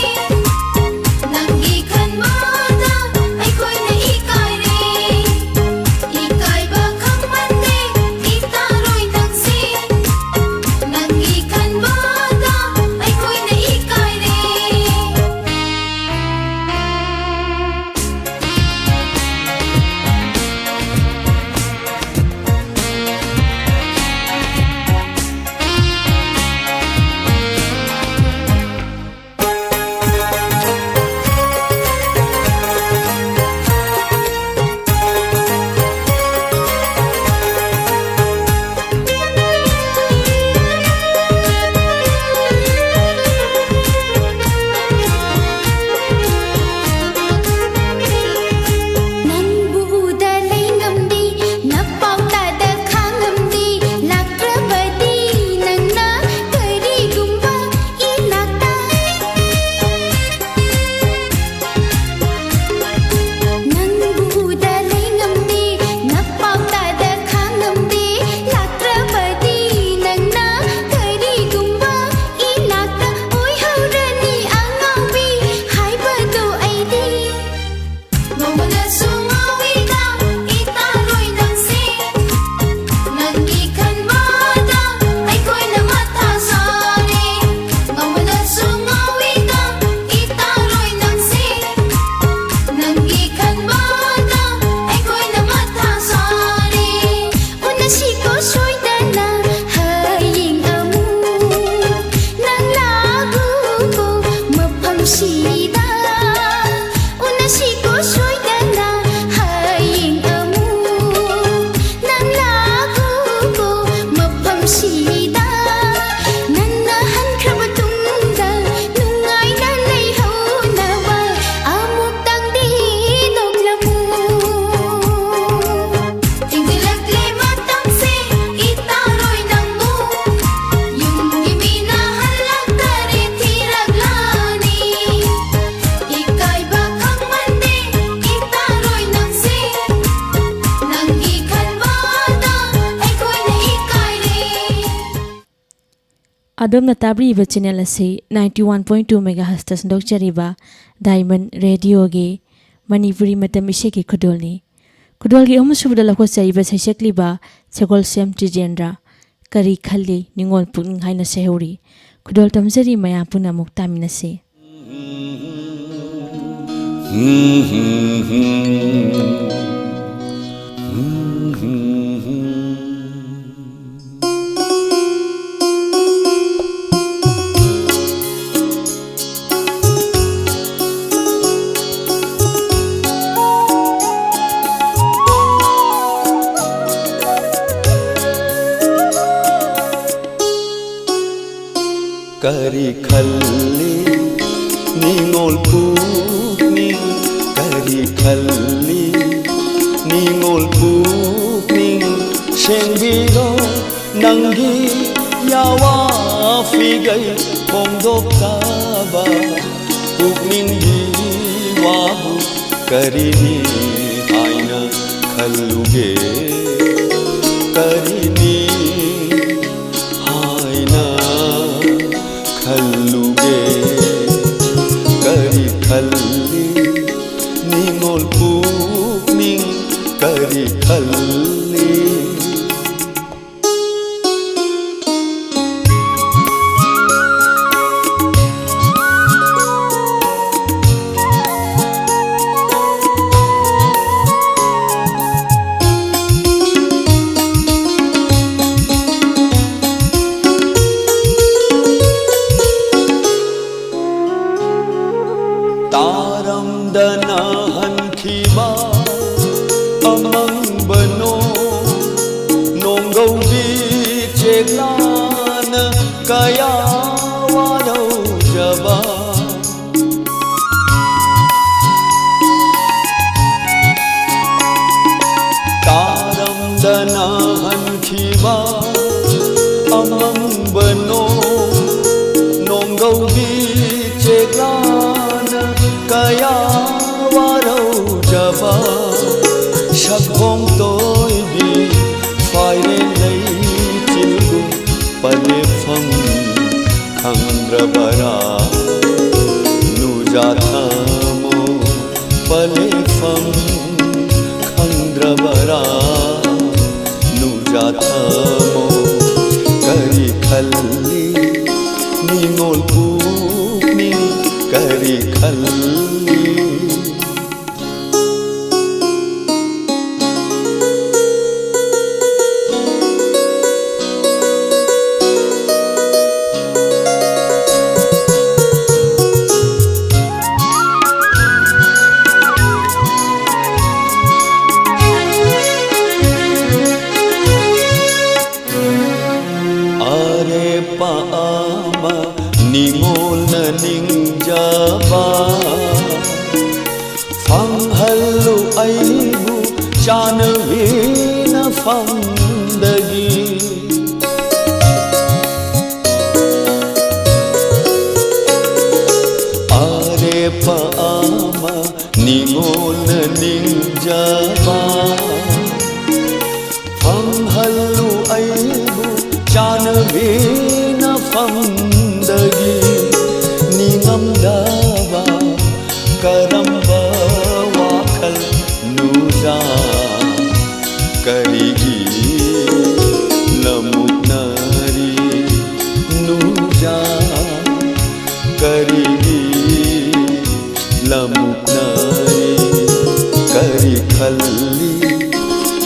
ꯑꯗꯣꯝꯅ ꯇꯥꯕꯤꯔꯤꯕ ꯆꯦꯅꯦꯜ ꯑꯁꯤ ninety one point two megahertzꯇ ꯁꯟꯗꯣꯛꯆꯔꯤꯕ Diamond Radioꯒꯤ ꯃꯅꯤꯄꯨꯔꯤ ꯃꯇꯝ ꯏꯁꯩꯒꯤ ꯈꯨꯗꯣꯜꯅꯤ꯫ ꯈꯨꯗꯣꯜꯒꯤ ꯑꯍꯨꯝꯁꯨꯕꯗ ꯂꯧꯈꯠꯆꯔꯤꯕ ꯁꯩꯁꯛꯂꯤꯕ ꯁꯒꯣꯜꯁꯦꯝ ꯇꯤꯖꯦꯟꯗ꯭ꯔ, "ꯀꯔꯤ ꯈꯜꯂꯤ ꯅꯤꯡꯉꯣꯜ ꯄꯨꯛꯅꯤꯡ" ꯍꯥꯏꯅ ꯁꯩꯍꯧꯔꯤ꯫ ꯈꯨꯗꯣꯜ ꯇꯝꯖꯔꯤ, ꯃꯌꯥꯝ ꯄꯨꯟꯅ ꯑꯃꯨꯛ ꯇꯥꯃꯤꯟꯅꯁꯤ꯫ ꯀꯔꯤ ꯈꯜꯂꯤ ꯅꯤꯡꯉꯣꯜ ꯄꯨꯛꯅꯤꯡ? ꯀꯔꯤ ꯈꯜꯂꯤ ꯅꯤꯡꯉꯣꯜ ꯄꯨꯛꯅꯤꯡ? ꯁꯦꯡꯕꯤꯔꯣ ꯅꯪꯒꯤ ꯌꯥꯋꯥ ꯐꯤꯒꯩ ꯐꯣꯡꯗꯣꯛꯇꯕ ꯄꯨꯛꯅꯤꯡꯒꯤ ꯋꯥꯕꯨ ꯀꯔꯤꯅꯤ ꯍꯥꯏꯅ ꯈꯜꯂꯨꯒꯦ? ꯀꯔꯤꯅꯤ ꯍꯥꯏꯅ ꯈꯜꯂꯨꯒꯦ? ꯀꯔꯤ ꯈꯜꯂꯤ ꯅꯤꯡꯉꯣꯜ ꯄꯨꯛꯅꯤꯡ? ꯀꯔꯤ ꯈꯜꯂꯤ? ꯇꯥꯔꯝꯗꯅ ꯍꯟꯈꯤꯕ ꯑꯃꯪꯕ ꯅꯣꯡ, ꯅꯣꯡꯒꯧꯕꯤ ꯆꯦꯛꯂꯥꯅ ꯀꯌꯥ ꯋꯥꯔꯧꯖꯕ꯫ ꯇꯥꯔꯝꯗꯅ ꯍꯟꯈꯤꯕ ꯑꯃꯪꯕ ꯅꯣꯡ, ꯅꯣꯡꯒꯧꯕꯤ ꯆꯦꯛꯂꯥꯅ ꯀꯌꯥ ꯋꯥꯔꯧꯖꯕ꯫ ꯁꯛꯈꯣꯡ ꯇꯣꯏꯕꯤ ꯐꯥꯏꯔꯦꯟ ꯂꯩꯆꯤꯜꯒꯨꯝ ꯄꯂꯦꯐꯝ ꯅꯨꯡꯖꯥꯊꯥꯃꯣ ꯄꯂꯦꯐꯝ ꯈꯪꯗ꯭ꯔꯕꯔꯥ? ꯅꯨꯡꯖꯥꯊꯥꯃꯣ ꯀꯔꯤ ꯈꯜꯂꯤ? ꯅꯤꯡꯉꯣꯜ ꯄꯨꯛꯅꯤꯡ ꯀꯔꯤ ꯈꯜꯂꯤ? ꯑꯔꯦꯞꯄ ꯑꯃ ꯅꯤꯡꯉꯣꯜꯅ ꯅꯤꯡꯖꯕ ꯐꯪꯍꯜꯂꯨ ꯑꯩꯕꯨ ꯆꯥꯟꯅꯕꯤꯅ ꯐꯝꯗꯒꯤ꯫ ꯑꯔꯦꯞꯄ ꯑꯃ ꯅꯤꯡꯉꯣꯜꯅ ꯅꯤꯡꯖꯕ ꯐꯪꯍꯜꯂꯨ ꯑꯩꯕꯨ ꯆꯥꯟꯅꯕꯤꯅ ꯐꯝꯗꯒꯤ꯫ ꯅꯤꯡꯉꯝꯗꯕ ꯀꯔꯝꯕ ꯋꯥꯈꯜ ꯅꯨꯖꯥ ꯀꯔꯤꯒꯤ ꯂꯃꯨꯛꯅꯔꯤ? ꯅꯨꯖꯥ ꯀꯔꯤꯒꯤ ꯂꯃꯨꯛꯅꯔꯤ? ꯀꯔꯤ ꯈꯜꯂꯤ?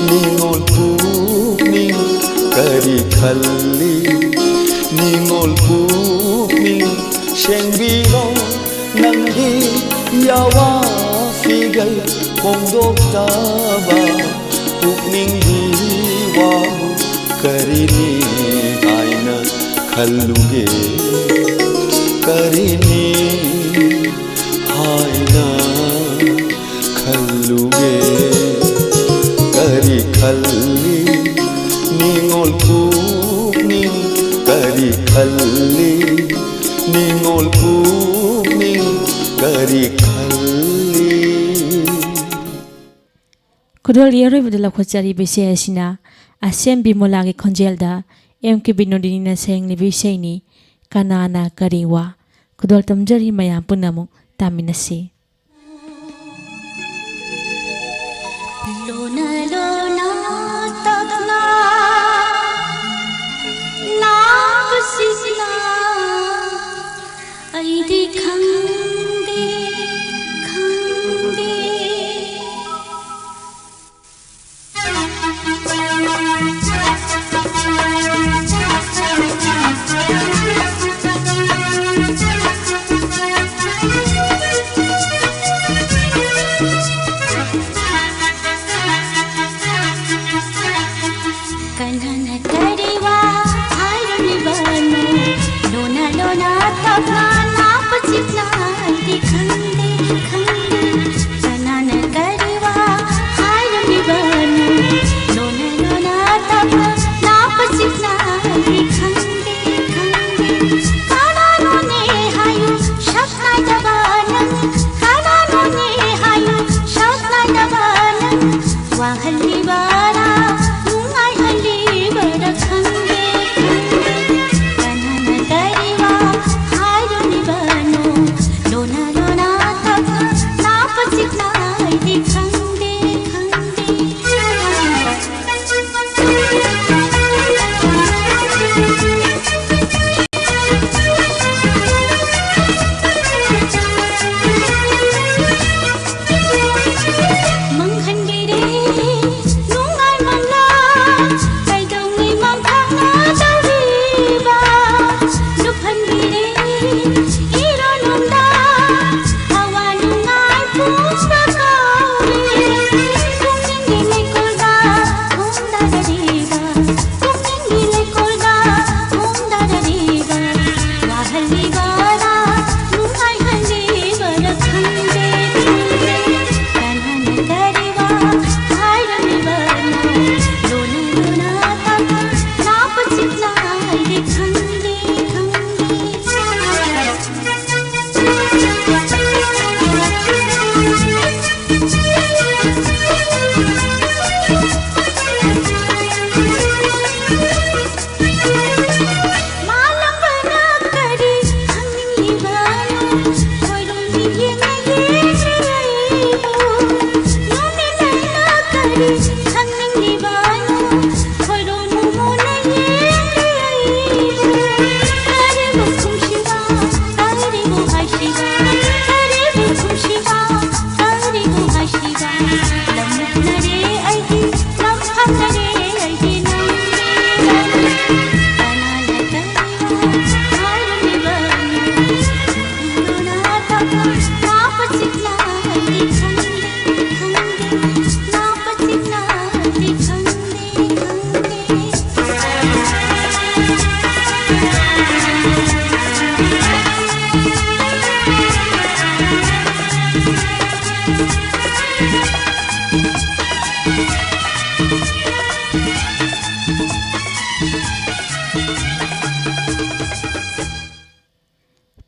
ꯅꯤꯡꯉꯣꯜ ꯄꯨꯛꯅꯤꯡ ꯀꯔꯤ ꯈꯜꯂꯤ? ꯅꯤꯡꯉꯣꯜ ꯄꯨꯛꯅꯤꯡ ꯁꯦꯡꯕꯤꯔꯣ꯫ ꯅꯪꯒꯤ ꯌꯥꯋꯥ ꯐꯤꯒꯜ ꯐꯣꯡꯗꯣꯛꯇꯕ ꯄꯨꯛꯅꯤꯡꯒꯤ ꯋꯥꯕꯨ ꯀꯔꯤꯅꯤ ꯍꯥꯏꯅ ꯈꯜꯂꯨꯒꯦ? ꯀꯔꯤꯅꯤ ꯍꯥꯏꯅ ꯈꯜꯂꯨꯒꯦ? ꯀꯔꯤ ꯈꯜꯂꯤ? ꯅꯤꯡꯉꯣꯜ ꯄꯨꯛꯅꯤꯡ ꯀꯔꯤ ꯈꯜꯂꯤ? ꯅꯤꯡꯉꯣꯜ ꯄꯨꯛꯅꯤꯡ ꯀꯔꯤ ꯈꯜꯂꯤ? ꯈꯨꯗꯣꯜꯒꯤ ꯑꯔꯣꯏꯕꯗ ꯂꯧꯈꯠꯆꯔꯤꯕ ꯏꯁꯩ ꯑꯁꯤꯅ ꯑꯁꯦꯝ ꯕꯤꯃꯣꯂꯥꯒꯤ ꯈꯣꯟꯖꯦꯜꯗ ꯑꯦꯝ ꯀꯦ ꯕꯤꯅꯣꯗꯤꯅꯤꯅ ꯁꯩꯂꯦꯡꯂꯤꯕ ꯏꯁꯩꯅꯤ, ꯀꯅꯥꯅ ꯀꯔꯤ ꯋꯥ꯫ ꯈꯨꯗꯣꯜ ꯇꯝꯖꯔꯤ ꯃꯌꯥꯝ ꯄꯨꯝꯅꯃꯛ꯫ ꯇꯥꯃꯤꯟꯅꯁꯤ꯫ ꯂꯣꯅ ꯂꯣꯅ ꯇꯞꯅ ꯂꯥꯛꯄꯁꯤꯅ ꯑꯩꯗꯤ ꯈꯪꯗꯦ, ꯈꯪꯗꯦ꯫ ꯀꯅꯥꯅ ꯀꯔꯤ ꯋꯥ ꯍꯥꯏꯔꯝꯂꯤꯕꯅꯣ? ꯂꯣꯅ ꯂꯣꯅ ꯇꯞꯅ ꯂꯥꯛꯄꯁꯤꯅ ꯑꯩꯗꯤ ꯈꯪꯗꯦ, ꯈꯪꯗꯦ꯫ ꯀꯅꯥꯅ ꯀꯔꯤ ꯋꯥ ꯍꯥꯏꯔꯝꯂꯤꯕꯅꯣ? ꯂꯣꯅ ꯂꯣꯅ ꯇꯞꯅ ꯂꯥꯛꯄꯁꯤꯅ ꯑꯩꯗꯤ ꯈꯪꯗꯦ, ꯈꯪꯗꯦ꯫ ꯀꯅꯥꯅꯣꯅꯦ ꯍꯥꯏꯌꯨ ꯁꯛꯅꯥꯏꯗꯕ ꯅꯪ? ꯀꯅꯥꯅꯣꯅꯦ ꯍꯥꯏꯌꯨ ꯁꯛꯅꯥꯏꯗꯕ ꯅꯪ? ꯋꯥꯍꯜꯂꯤꯕꯔꯥ ꯅꯨꯡꯉꯥꯏꯍꯜꯂꯤꯕꯔꯥ ꯈꯪꯗꯦ, ꯈꯪꯗꯦ꯫ ꯀꯅꯥꯅ ꯀꯔꯤ ꯋꯥ ꯍꯥꯏꯔꯝꯂꯤꯕꯅꯣ? ꯂꯣꯅ ꯂꯣꯅ ꯇꯞꯅ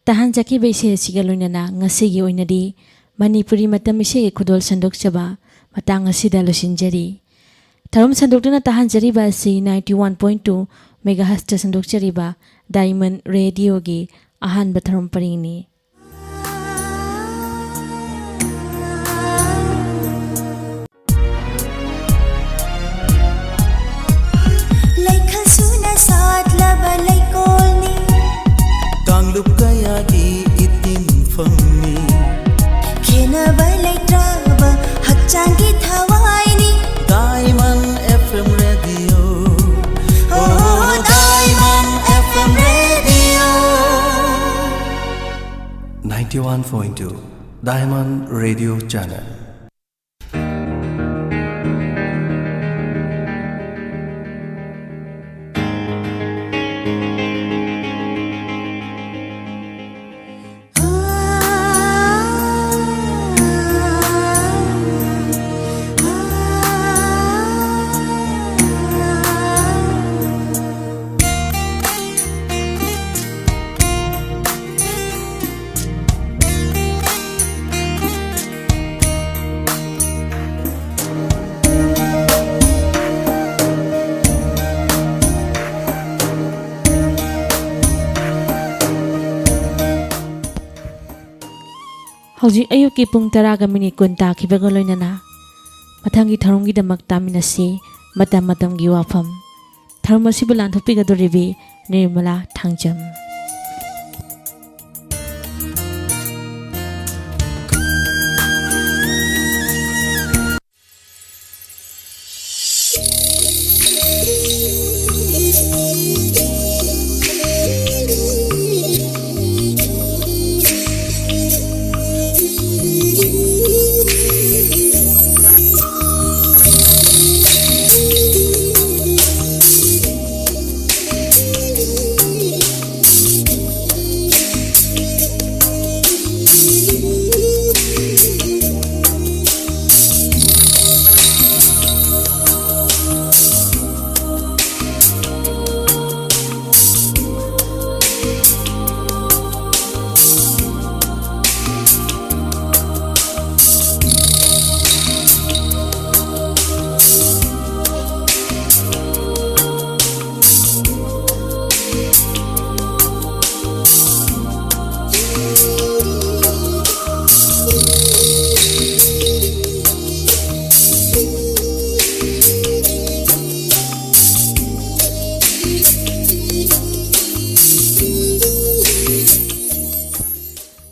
ꯇꯥꯍꯟꯖꯈꯤꯕ ꯏꯁꯩ ꯑꯁꯤꯒ ꯂꯣꯏꯅꯅ ꯉꯁꯤꯒꯤ ꯑꯣꯏꯅꯗꯤ ꯃꯅꯤꯄꯨꯔꯤ ꯃꯇꯝ ꯏꯁꯩꯒꯤ ꯈꯨꯗꯣꯜ ꯁꯟꯗꯣꯛꯆꯕ ꯃꯇꯥꯡ ꯑꯁꯤꯗ ꯂꯣꯏꯁꯤꯟꯖꯔꯤ꯫ ꯊꯧꯔꯝ ꯁꯟꯗꯣꯛꯇꯨꯅ ꯇꯥꯍꯟꯖꯔꯤꯕ ꯑꯁꯤ ninety one point two megahertzꯇ ꯁꯟꯗꯣꯛꯆꯔꯤꯕ Diamond Radioꯒꯤ ꯑꯍꯥꯟꯕ ꯊꯧꯔꯝ ꯄꯔꯤꯡꯅꯤ꯫ ꯂꯩꯈꯜ ꯁꯨꯅ ꯁꯥꯠꯂꯕ ꯂꯩꯀꯣꯜꯅꯤ꯫ ꯀꯥꯡꯂꯨꯞ ꯀꯌꯥꯒꯤ ꯏꯇꯤꯟꯐꯝꯅꯤ꯫ ꯈꯦꯟꯅꯕ ꯂꯩꯇ꯭ꯔꯕ ꯍꯛꯆꯥꯡꯒꯤ ꯊꯋꯥꯏꯅꯤ꯫ Diamond F M Radio꯫ Oh, Diamond F M Radio꯫ Ninety one point two Diamond Radio Channel꯫ ꯍꯧꯖꯤꯛ ꯑꯌꯨꯛꯀꯤ ꯄꯨꯡ ꯇꯔꯥꯒ ꯃꯤꯅꯤꯠ ꯀꯨꯟ ꯇꯥꯈꯤꯕꯒ ꯂꯣꯏꯅꯅ ꯃꯊꯪꯒꯤ ꯊꯧꯔꯝꯒꯤꯗꯃꯛ ꯇꯥꯃꯤꯟꯅꯁꯤ꯫ ꯃꯇꯝ ꯃꯇꯝꯒꯤ ꯋꯥꯐꯝ꯫ ꯊꯧꯔꯝ ꯑꯁꯤꯕꯨ ꯂꯥꯟꯊꯣꯛꯄꯤꯒꯗꯧꯔꯤꯕꯤ Nirmala Thangjam.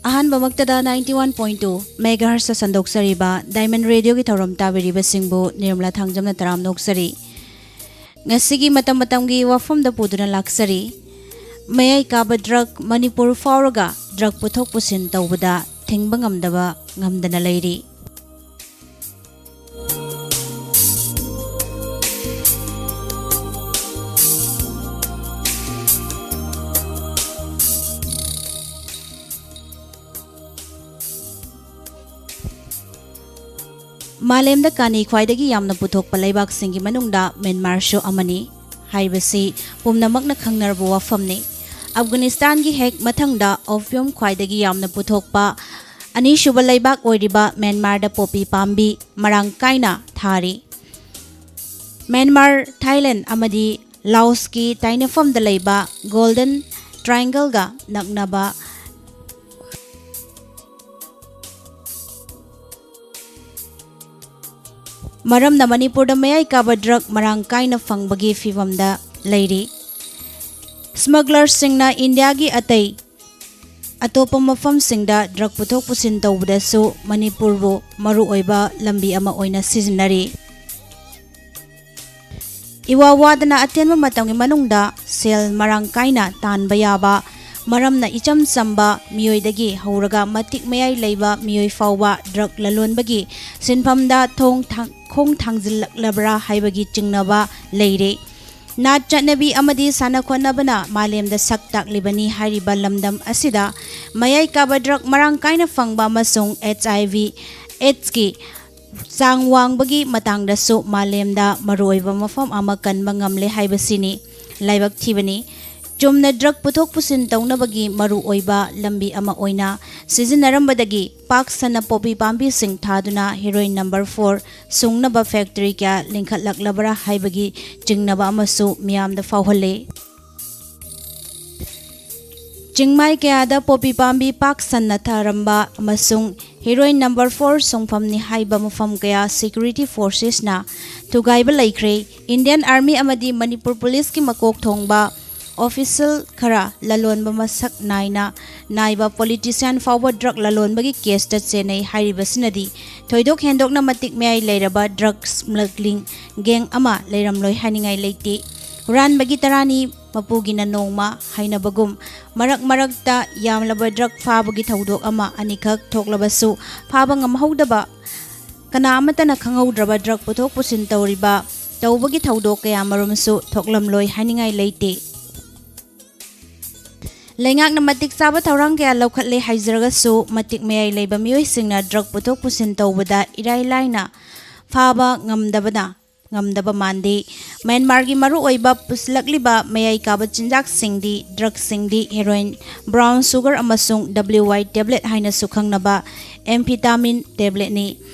ꯑꯍꯥꯟꯕꯃꯛꯇꯗ ninety one point two megahertz ꯁꯟꯗꯣꯛꯆꯔꯤꯕ Diamond Radio ꯒꯤ ꯊꯧꯔꯝ ꯇꯥꯕꯤꯔꯤꯕꯁꯤꯡꯕꯨ ꯅꯤꯔꯃꯂꯥ ꯊꯥꯡꯖꯝꯅ ꯇꯔꯥꯝꯅ ꯑꯣꯛꯆꯔꯤ꯫ ꯉꯁꯤꯒꯤ ꯃꯇꯝ ꯃꯇꯝꯒꯤ ꯋꯥꯐꯝꯗ ꯄꯨꯗꯨꯅ ꯂꯥꯛꯆꯔꯤ꯫ ꯃꯌꯥꯏ ꯀꯥꯕ drug ꯃꯅꯤꯄꯨꯔ ꯐꯥꯎꯔꯒ drug ꯄꯨꯊꯣꯛ ꯄꯨꯁꯤꯟ ꯇꯧꯕꯗ ꯊꯤꯡꯕ ꯉꯝꯗꯕ ꯉꯝꯗꯅ ꯂꯩꯔꯤ꯫ ꯃꯥꯂꯦꯝꯗ ꯀꯥꯅꯤ ꯈ꯭ꯋꯥꯏꯗꯒꯤ ꯌꯥꯝꯅ ꯄꯨꯊꯣꯛꯄ ꯂꯩꯕꯥꯛꯁꯤꯡꯒꯤ ꯃꯅꯨꯡꯗ ꯃ꯭ꯌꯥꯟꯃꯥꯔꯁꯨ ꯑꯃꯅꯤ ꯍꯥꯏꯕꯁꯤ ꯄꯨꯝꯅꯃꯛꯅ ꯈꯪꯅꯔꯕ ꯋꯥꯐꯝꯅꯤ꯫ ꯑꯐꯒꯥꯅꯤꯁꯇꯥꯟꯒꯤ ꯍꯦꯛ ꯃꯊꯪꯗ opium ꯈ꯭ꯋꯥꯏꯗꯒꯤ ꯌꯥꯝꯅ ꯄꯨꯊꯣꯛꯄ ꯑꯅꯤꯁꯨꯕ ꯂꯩꯕꯥꯛ ꯑꯣꯏꯔꯤꯕ ꯃ꯭ꯌꯥꯟꯃꯥꯔꯗ poppy ꯄꯥꯝꯕꯤ ꯃꯔꯥꯡ ꯀꯥꯏꯅ ꯊꯥꯔꯤ꯫ ꯃ꯭ꯌꯥꯟꯃꯥꯔ, ꯊꯥꯏꯂꯦꯟ ꯑꯃꯗꯤ ꯂꯥꯑꯣꯁꯀꯤ ꯇꯥꯏꯅꯐꯝꯗ ꯂꯩꯕ Golden Triangle ꯒ ꯅꯛꯅꯕ ꯃꯔꯝꯅ ꯃꯅꯤꯄꯨꯔꯗ ꯃꯌꯥꯏ ꯀꯥꯕ ꯗ꯭ꯔꯒ ꯃꯔꯥꯡ ꯀꯥꯏꯅ ꯐꯪꯕꯒꯤ ꯐꯤꯕꯝꯗ ꯂꯩꯔꯤ꯫ ꯁ꯭ꯃꯒꯂꯔꯁꯤꯡꯅ ꯏꯟꯗꯤꯌꯥꯒꯤ ꯑꯇꯩ ꯑꯇꯣꯞꯄ ꯃꯐꯝꯁꯤꯡꯗ ꯗ꯭ꯔꯒ ꯄꯨꯊꯣꯛ ꯄꯨꯁꯤꯟ ꯇꯧꯕꯗꯁꯨ ꯃꯅꯤꯄꯨꯔꯕꯨ ꯃꯔꯨꯑꯣꯏꯕ ꯂꯝꯕꯤ ꯑꯃ ꯑꯣꯏꯅ ꯁꯤꯖꯤꯟꯅꯔꯤ꯫ ꯏꯋꯥ ꯋꯥꯗꯅ ꯑꯇꯦꯟꯕ ꯃꯇꯝꯒꯤ ꯃꯅꯨꯡꯗ ꯁꯦꯜ ꯃꯔꯥꯡ ꯀꯥꯏꯅ ꯇꯥꯟꯕ ꯌꯥꯕ, ꯃꯔꯝꯅ ꯏꯆꯝ ꯆꯝꯕ ꯃꯤꯑꯣꯏꯗꯒꯤ ꯍꯧꯔꯒ ꯃꯇꯤꯛ ꯃꯌꯥꯏ ꯂꯩꯕ ꯃꯤꯑꯣꯏ ꯐꯥꯎꯕ ꯗ꯭ꯔꯒ ꯂꯂꯣꯟꯕꯒꯤ ꯁꯤꯟꯐꯝꯗ ꯊꯣꯡ ꯊꯥꯡ-, ꯈꯣꯡ ꯊꯥꯡꯖꯤꯜꯂꯛꯂꯕ꯭ꯔꯥ ꯍꯥꯏꯕꯒꯤ ꯆꯤꯡꯅꯕ ꯂꯩꯔꯦ꯫ ꯅꯥꯠ ꯆꯠꯅꯕꯤ ꯑꯃꯗꯤ ꯁꯥꯟꯅ ꯈꯣꯠꯅꯕꯅ ꯃꯥꯂꯦꯝꯗ ꯁꯛ ꯇꯥꯛꯂꯤꯕꯅꯤ ꯍꯥꯏꯔꯤꯕ ꯂꯝꯗꯝ ꯑꯁꯤꯗ ꯃꯌꯥꯏ ꯀꯥꯕ ꯗ꯭ꯔꯒ ꯃꯔꯥꯡ ꯀꯥꯏꯅ ꯐꯪꯕ ꯑꯃꯁꯨꯡ HIV AIDS ꯀꯤ ꯆꯥꯡ ꯋꯥꯡꯕꯒꯤ ꯃꯇꯥꯡꯗꯁꯨ ꯃꯥꯂꯦꯝꯗ ꯃꯔꯨꯑꯣꯏꯕ ꯃꯐꯝ ꯑꯃ ꯀꯟꯕ ꯉꯝꯂꯦ ꯍꯥꯏꯕꯁꯤꯅꯤ꯫ ꯂꯥꯏꯕꯛ ꯊꯤꯕꯅꯤ꯫ ꯆꯨꯝꯅ ꯗ꯭ꯔꯒ ꯄꯨꯊꯣꯛ ꯄꯨꯁꯤꯟ ꯇꯧꯅꯕꯒꯤ ꯃꯔꯨꯑꯣꯏꯕ ꯂꯝꯕꯤ ꯑꯃ ꯑꯣꯏꯅ ꯁꯤꯖꯤꯟꯅꯔꯝꯕꯗꯒꯤ ꯄꯥꯛ ꯁꯟꯅ ꯄꯣꯄꯤ ꯄꯥꯝꯕꯤꯁꯤꯡ ꯊꯥꯗꯨꯅ ꯍꯦꯔꯣꯏꯟ ꯅꯝꯕꯔ ꯐꯣꯔ ꯁꯨꯡꯅꯕ ꯐꯦꯛꯇꯔꯤ ꯀꯌꯥ ꯂꯤꯡꯈꯠꯂꯛꯂꯕ꯭ꯔꯥ ꯍꯥꯏꯕꯒꯤ ꯆꯤꯡꯅꯕ ꯑꯃꯁꯨ ꯃꯤꯌꯥꯝꯗ ꯐꯥꯎꯍꯜꯂꯤ꯫ ꯆꯤꯡꯃꯥꯏ ꯀꯌꯥꯗ ꯄꯣꯄꯤ ꯄꯥꯝꯕꯤ ꯄꯥꯛ ꯁꯟꯅ ꯊꯥꯔꯝꯕ ꯑꯃꯁꯨꯡ ꯍꯦꯔꯣꯏꯟ ꯅꯝꯕꯔ ꯐꯣꯔ ꯁꯨꯡꯐꯝꯅꯤ ꯍꯥꯏꯕ ꯃꯐꯝ ꯀꯌꯥ ꯁꯦꯀ꯭ꯌꯨꯔꯤꯇꯤ ꯐꯣꯔꯁꯦꯁꯅ ꯊꯨꯒꯥꯏꯕ ꯂꯩꯈ꯭ꯔꯦ꯫ ꯏꯟꯗꯤꯌꯟ ꯑꯥꯔꯃꯤ ꯑꯃꯗꯤ ꯃꯅꯤꯄꯨꯔ ꯄꯨꯂꯤꯁꯀꯤ ꯃꯀꯣꯛ ꯊꯣꯡꯕ ꯑꯣꯐꯤꯁꯤꯌꯦꯜ ꯈꯔ ꯂꯂꯣꯟꯕ ꯃꯁꯛ ꯅꯥꯏꯅ ꯅꯥꯏꯕ ꯄꯣꯂꯤꯇꯤꯁꯤꯌꯥꯟ ꯐꯥꯎꯕ ꯗ꯭ꯔꯒ ꯂꯂꯣꯟꯕꯒꯤ ꯀꯦꯁꯇ ꯆꯦꯟꯅꯩ ꯍꯥꯏꯔꯤꯕꯁꯤꯅꯗꯤ ꯊꯣꯏꯗꯣꯛ ꯍꯦꯟꯗꯣꯛꯅ ꯃꯇꯤꯛ ꯃꯌꯥꯏ ꯂꯩꯔꯕ ꯗ꯭ꯔꯒ ꯁ꯭ꯃꯒ꯭ꯂꯤꯡ ꯒꯦꯡ ꯑꯃ ꯂꯩꯔꯝꯂꯣꯏ ꯍꯥꯏꯅꯤꯡꯉꯥꯏ ꯂꯩꯇꯦ꯫ ꯍꯨꯔꯥꯟꯕꯒꯤ ꯇꯔꯥꯅꯤ, ꯃꯄꯨꯒꯤꯅ ꯅꯣꯡꯃ ꯍꯥꯏꯅꯕꯒꯨꯝ, ꯃꯔꯛ ꯃꯔꯛꯇ ꯌꯥꯝꯂꯕ ꯗ꯭ꯔꯒ ꯐꯥꯕꯒꯤ ꯊꯧꯗꯣꯛ ꯑꯃ ꯑꯅꯤꯈꯛ ꯊꯣꯛꯂꯕꯁꯨ, ꯐꯥꯕ ꯉꯝꯍꯧꯗꯕ, ꯀꯅꯥ ꯑꯃꯠꯇꯅ ꯈꯪꯍꯧꯗ꯭ꯔꯕ ꯗ꯭ꯔꯒ ꯄꯨꯊꯣꯛ ꯄꯨꯁꯤꯟ ꯇꯧꯔꯤꯕ, ꯇꯧꯕꯒꯤ ꯊꯧꯗꯣꯛ ꯀꯌꯥꯃꯔꯨꯝꯁꯨ ꯊꯣꯛꯂꯝꯂꯣꯏ ꯍꯥꯏꯅꯤꯡꯉꯥꯏ ꯂꯩꯇꯦ꯫ ꯂꯩꯉꯥꯛꯅ ꯃꯇꯤꯛ ꯆꯥꯕ ꯊꯧꯔꯥꯡ ꯀꯌꯥ ꯂꯧꯈꯠꯂꯦ ꯍꯥꯏꯖꯔꯒꯁꯨ, ꯃꯇꯤꯛ ꯃꯌꯥꯏ ꯂꯩꯕ ꯃꯤꯑꯣꯏꯁꯤꯡꯅ ꯗ꯭ꯔꯒ ꯄꯨꯊꯣꯛ ꯄꯨꯁꯤꯟ ꯇꯧꯕꯗ ꯏꯔꯥꯏ ꯂꯥꯏꯅ ꯐꯥꯕ ꯉꯝꯗꯕꯅ, ꯉꯝꯗꯕ ꯃꯥꯟꯗꯦ꯫ ꯃ꯭ꯌꯥꯟꯃꯥꯔꯒꯤ ꯃꯔꯨꯑꯣꯏꯕ ꯄꯨꯁꯤꯜꯂꯛꯂꯤꯕ ꯃꯌꯥꯏ ꯀꯥꯕ ꯆꯤꯟꯖꯥꯛꯁꯤꯡꯗꯤ, ꯗ꯭ꯔꯒꯁꯤꯡꯗꯤ ꯍꯦꯔꯣꯏꯟ, ꯕ꯭ꯔꯥꯎꯟ ꯁꯨꯒꯔ ꯑꯃꯁꯨꯡ WY ꯇꯦꯕ꯭ꯂꯦꯠ ꯍꯥꯏꯅꯁꯨ ꯈꯪꯅꯕ ꯑꯦꯝꯐꯤꯇꯥꯃꯤꯟ ꯇꯦꯕ꯭ꯂꯦꯠꯅꯤ꯫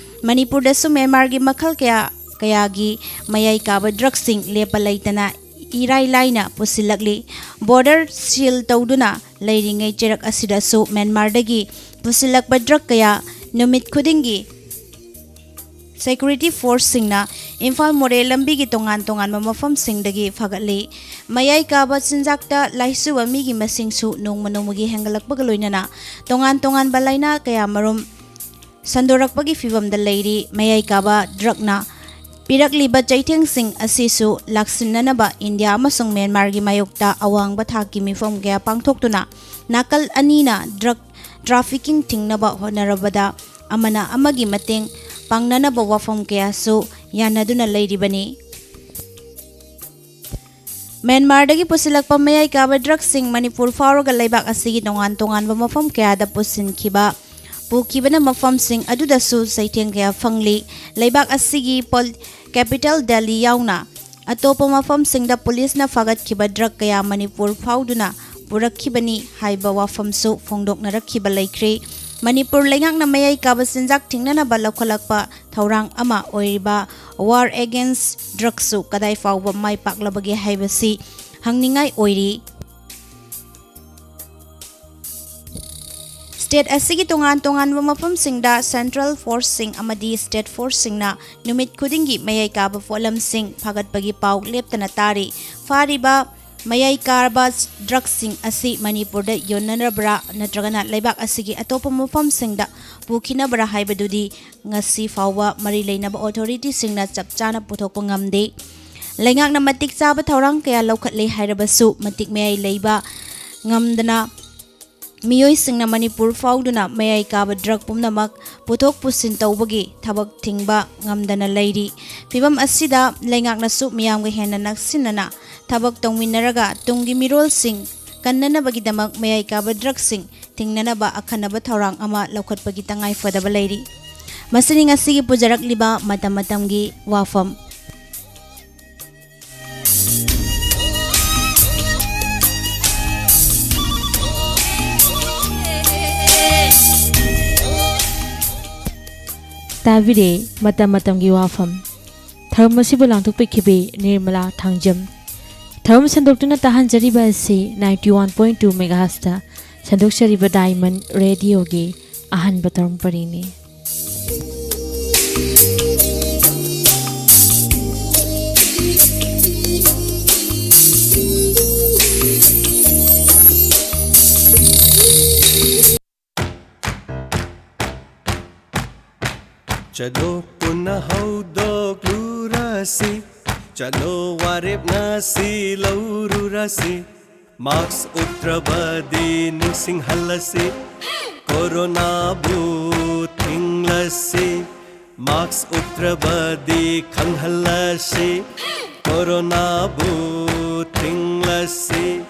ꯃꯅꯤꯄꯨꯔꯗꯁꯨ ꯃ꯭ꯌꯥꯟꯃꯥꯔꯒꯤ ꯃꯈꯜ ꯀꯌꯥ ꯀꯌꯥꯒꯤ ꯃꯌꯥꯏ ꯀꯥꯕ ꯗ꯭ꯔꯒꯁꯤꯡ ꯂꯦꯞꯄ ꯂꯩꯇꯅ ꯏꯔꯥꯏ ꯂꯥꯏꯅ ꯄꯨꯁꯤꯜꯂꯛꯂꯤ꯫ ꯕꯣꯔꯗꯔ ꯁꯤꯜ ꯇꯧꯗꯨꯅ ꯂꯩꯔꯤꯉꯩ ꯆꯩꯔꯛ ꯑꯁꯤꯗꯁꯨ ꯃ꯭ꯌꯥꯟꯃꯥꯔꯗꯒꯤ ꯄꯨꯁꯤꯜꯂꯛꯄ ꯗ꯭ꯔꯒ ꯀꯌꯥ ꯅꯨꯃꯤꯠ ꯈꯨꯗꯤꯡꯒꯤ ꯁꯦꯀ꯭ꯌꯨꯔꯤꯇꯤ ꯐꯣꯔꯁꯁꯤꯡꯅ ꯏꯝꯐꯥꯜ ꯃꯣꯔꯦ ꯂꯝꯕꯤꯒꯤ ꯇꯣꯉꯥꯟ ꯇꯣꯉꯥꯟꯕ ꯃꯐꯝꯁꯤꯡꯗꯒꯤ ꯐꯒꯠꯂꯤ꯫ ꯃꯌꯥꯏ ꯀꯥꯕ ꯆꯤꯟꯖꯥꯛꯇ ꯂꯥꯏꯆꯨꯕ ꯃꯤꯒꯤ ꯃꯁꯤꯡꯁꯨ ꯅꯣꯡꯃ ꯅꯣꯡꯃꯒꯤ ꯍꯦꯟꯒꯠꯂꯛꯄꯒ ꯂꯣꯏꯅꯅ ꯇꯣꯉꯥꯟ ꯇꯣꯉꯥꯟꯕ ꯂꯥꯏꯅꯥ ꯀꯌꯥ ꯃꯔꯨꯝ ꯁꯟꯗꯣꯔꯛꯄꯒꯤ ꯐꯤꯚꯝꯗ ꯂꯩꯔꯤ꯫ ꯃꯌꯥꯏ ꯀꯥꯕ ꯗ꯭ꯔꯛꯅ ꯄꯤꯔꯛꯂꯤꯕ ꯆꯩꯊꯦꯡꯁꯤꯡ ꯑꯁꯤꯁꯨ ꯂꯥꯛꯁꯤꯟꯅꯅꯕ ꯏꯟꯗꯤꯌꯥ ꯑꯃꯁꯨꯡ ꯃ꯭ꯌꯥꯟꯃꯥꯔꯒꯤ ꯃꯥꯌꯣꯛꯇ ꯑꯋꯥꯡꯕ ꯊꯥꯛꯀꯤ ꯃꯤꯐꯝ ꯀꯌꯥ ꯄꯥꯡꯊꯣꯛꯇꯨꯅ ꯅꯥꯀꯜ ꯑꯅꯤꯅ ꯗ꯭ꯔꯛ ꯇ꯭ꯔꯥꯐꯤꯀꯤꯡ ꯊꯤꯡꯅꯕ ꯍꯣꯠꯅꯔꯕꯗ ꯑꯃꯅ ꯑꯃꯒꯤ ꯃꯇꯦꯡ ꯄꯥꯡꯅꯅꯕ ꯋꯥꯐꯝ ꯀꯌꯥꯁꯨ ꯌꯥꯅꯗꯨꯅ ꯂꯩꯔꯤꯕꯅꯤ꯫ ꯃ꯭ꯌꯥꯟꯃꯥꯔꯗꯒꯤ ꯄꯨꯁꯤꯜꯂꯛꯄ ꯃꯌꯥꯏ ꯀꯥꯕ ꯗ꯭ꯔꯛꯁꯤꯡ ꯃꯅꯤꯄꯨꯔ ꯐꯥꯎꯔꯒ ꯂꯩꯕꯥꯛ ꯑꯁꯤꯒꯤ ꯇꯣꯉꯥꯟ ꯇꯣꯉꯥꯟꯕ ꯃꯐꯝ ꯀꯌꯥꯗ ꯄꯨꯁꯤꯟꯈꯤꯕ ꯄꯨꯈꯤꯕꯅ ꯃꯐꯝꯁꯤꯡ ꯑꯗꯨꯗꯁꯨ ꯆꯩꯊꯦꯡ ꯀꯌꯥ ꯐꯪꯂꯤ꯫ ꯂꯩꯕꯥꯛ ꯑꯁꯤꯒꯤ ꯄꯣꯜ-, ꯀꯦꯄꯤꯇꯦꯜ ꯗꯦꯜꯂꯤ ꯌꯥꯎꯅ ꯑꯇꯣꯞꯄ ꯃꯐꯝꯁꯤꯡꯗ ꯄꯨꯂꯤꯁꯅ ꯐꯥꯒꯠꯈꯤꯕ ꯗ꯭ꯔꯛ ꯀꯌꯥ ꯃꯅꯤꯄꯨꯔ ꯐꯥꯎꯗꯨꯅ ꯄꯨꯔꯛꯈꯤꯕꯅꯤ ꯍꯥꯏꯕ ꯋꯥꯐꯝꯁꯨ ꯐꯣꯡꯗꯣꯛꯅꯔꯛꯈꯤꯕ ꯂꯩꯈ꯭ꯔꯦ꯫ ꯃꯅꯤꯄꯨꯔ ꯂꯩꯉꯥꯛꯅ ꯃꯌꯥꯏ ꯀꯥꯕ ꯆꯤꯟꯖꯥꯛ ꯊꯤꯡꯅꯅꯕ ꯂꯧꯈꯠꯂꯛꯄ ꯊꯧꯔꯥꯡ ꯑꯃ ꯑꯣꯏꯔꯤꯕ War Against Drugsꯁꯨ ꯀꯗꯥꯏ ꯐꯥꯎꯕ ꯃꯥꯏ ꯄꯥꯛꯂꯕꯒꯦ ꯍꯥꯏꯕꯁꯤ ꯍꯪꯅꯤꯡꯉꯥꯏ ꯑꯣꯏꯔꯤ꯫ ꯁ꯭ꯇꯦꯠ ꯑꯁꯤꯒꯤ ꯇꯣꯉꯥꯟ ꯇꯣꯉꯥꯟꯕ ꯃꯐꯝꯁꯤꯡꯗ ꯁꯦꯟꯇ꯭ꯔꯦꯜ ꯐꯣꯔꯁꯁꯤꯡ ꯑꯃꯗꯤ ꯁ꯭ꯇꯦꯠ ꯐꯣꯔꯁꯁꯤꯡꯅ ꯅꯨꯃꯤꯠ ꯈꯨꯗꯤꯡꯒꯤ ꯃꯌꯥꯏ ꯀꯥꯕ ꯄꯣꯠꯂꯝꯁꯤꯡ ꯐꯥꯒꯠꯄꯒꯤ ꯄꯥꯎ ꯂꯦꯞꯇꯅ ꯇꯥꯔꯤ꯫ ꯐꯥꯔꯤꯕ ꯃꯌꯥꯏ ꯀꯥꯔꯕ ꯗ꯭ꯔꯒꯁꯤꯡ ꯑꯁꯤ ꯃꯅꯤꯄꯨꯔꯗ ꯌꯣꯟꯅꯔꯕ꯭ꯔꯥ ꯅꯠꯇ꯭ꯔꯒꯅ ꯂꯩꯕꯥꯛ ꯑꯁꯤꯒꯤ ꯑꯇꯣꯞꯄ ꯃꯐꯝꯁꯤꯡꯗ ꯄꯨꯈꯤꯅꯕ꯭ꯔꯥ ꯍꯥꯏꯕꯗꯨꯗꯤ ꯉꯁꯤ ꯐꯥꯎꯕ ꯃꯔꯤ ꯂꯩꯅꯕ ꯑꯣꯊꯣꯔꯤꯇꯤꯁꯤꯡꯅ ꯆꯞ ꯆꯥꯅ ꯄꯨꯊꯣꯛꯄ ꯉꯝꯗꯦ꯫ ꯂꯩꯉꯥꯛꯅ ꯃꯇꯤꯛ ꯆꯥꯕ ꯊꯧꯔꯥꯡ ꯀꯌꯥ ꯂꯧꯈꯠꯂꯦ ꯍꯥꯏꯔꯕꯁꯨ ꯃꯇꯤꯛ ꯃꯌꯥꯏ ꯂꯩꯕ ꯉꯝꯗꯅ ꯃꯤꯑꯣꯏꯁꯤꯡꯅ ꯃꯅꯤꯄꯨꯔ ꯐꯥꯎꯗꯨꯅ ꯃꯌꯥꯏ ꯀꯥꯕ ꯗ꯭ꯔꯒ ꯄꯨꯝꯅꯃꯛ ꯄꯨꯊꯣꯛ ꯄꯨꯁꯤꯟ ꯇꯧꯕꯒꯤ ꯊꯕꯛ ꯊꯤꯡꯕ ꯉꯝꯗꯅ ꯂꯩꯔꯤ꯫ ꯐꯤꯚꯝ ꯑꯁꯤꯗ ꯂꯩꯉꯥꯛꯅꯁꯨ ꯃꯤꯌꯥꯝꯒ ꯍꯦꯟꯅ ꯅꯛꯁꯤꯟꯅꯅ ꯊꯕꯛ ꯇꯧꯃꯤꯟꯅꯔꯒ ꯇꯨꯡꯒꯤ ꯃꯤꯔꯣꯜꯁꯤꯡ ꯀꯟꯅꯅꯕꯒꯤꯗꯃꯛ ꯃꯌꯥꯏ ꯀꯥꯕ ꯗ꯭ꯔꯒꯁꯤꯡ ꯊꯤꯡꯅꯅꯕ ꯑꯈꯟꯅꯕ ꯊꯧꯔꯥꯡ ꯑꯃ ꯂꯧꯈꯠꯄꯒꯤ ꯇꯉꯥꯏ ꯐꯗꯕ ꯂꯩꯔꯤ꯫ ꯃꯁꯤꯅꯤ ꯉꯁꯤꯒꯤ ꯄꯨꯖꯔꯛꯂꯤꯕ ꯃꯇꯝ ꯃꯇꯝꯒꯤ ꯋꯥꯐꯝ꯫ ꯇꯥꯕꯤꯔꯦ ꯃꯇꯝ ꯃꯇꯝꯒꯤ ꯋꯥꯐꯝ꯫ ꯊꯧꯔꯝ ꯑꯁꯤꯕꯨ ꯂꯥꯡꯊꯣꯛꯄꯤꯈꯤꯕꯤ ꯅꯤꯔꯃꯂꯥ ꯊꯥꯡꯖꯝ꯫ ꯊꯧꯔꯝ ꯁꯟꯗꯣꯛꯇꯨꯅ ꯇꯥꯍꯟꯖꯔꯤꯕ ꯑꯁꯤ ninety one point two megahertzꯇ ꯁꯟꯗꯣꯛꯆꯔꯤꯕ Diamond Radioꯒꯤ ꯑꯍꯥꯟꯕ ꯊꯧꯔꯝ ꯄꯔꯤꯡꯅꯤ꯫ ꯆꯠꯂꯣ ꯄꯨꯟꯅ ꯍꯧꯗꯣꯛꯂꯨꯔꯁꯤ, ꯆꯠꯂꯣ ꯋꯥꯔꯦꯞꯅ ꯁꯤ ꯂꯧꯔꯨꯔꯁꯤ꯫ ꯃꯥꯛꯁ ꯎꯞꯇ꯭ꯔꯕꯗꯤ ꯅꯤꯡꯁꯤꯡꯍꯜꯂꯁꯤ, ꯀꯣꯔꯣꯅꯥꯕꯨ ꯊꯤꯡꯂꯁꯤ꯫ ꯃꯥꯛꯁ ꯎꯞꯇ꯭ꯔꯕꯗꯤ ꯈꯪꯍꯜꯂꯁꯤ, ꯀꯣꯔꯣꯅꯥꯕꯨ ꯊꯤꯡꯂꯁꯤ꯫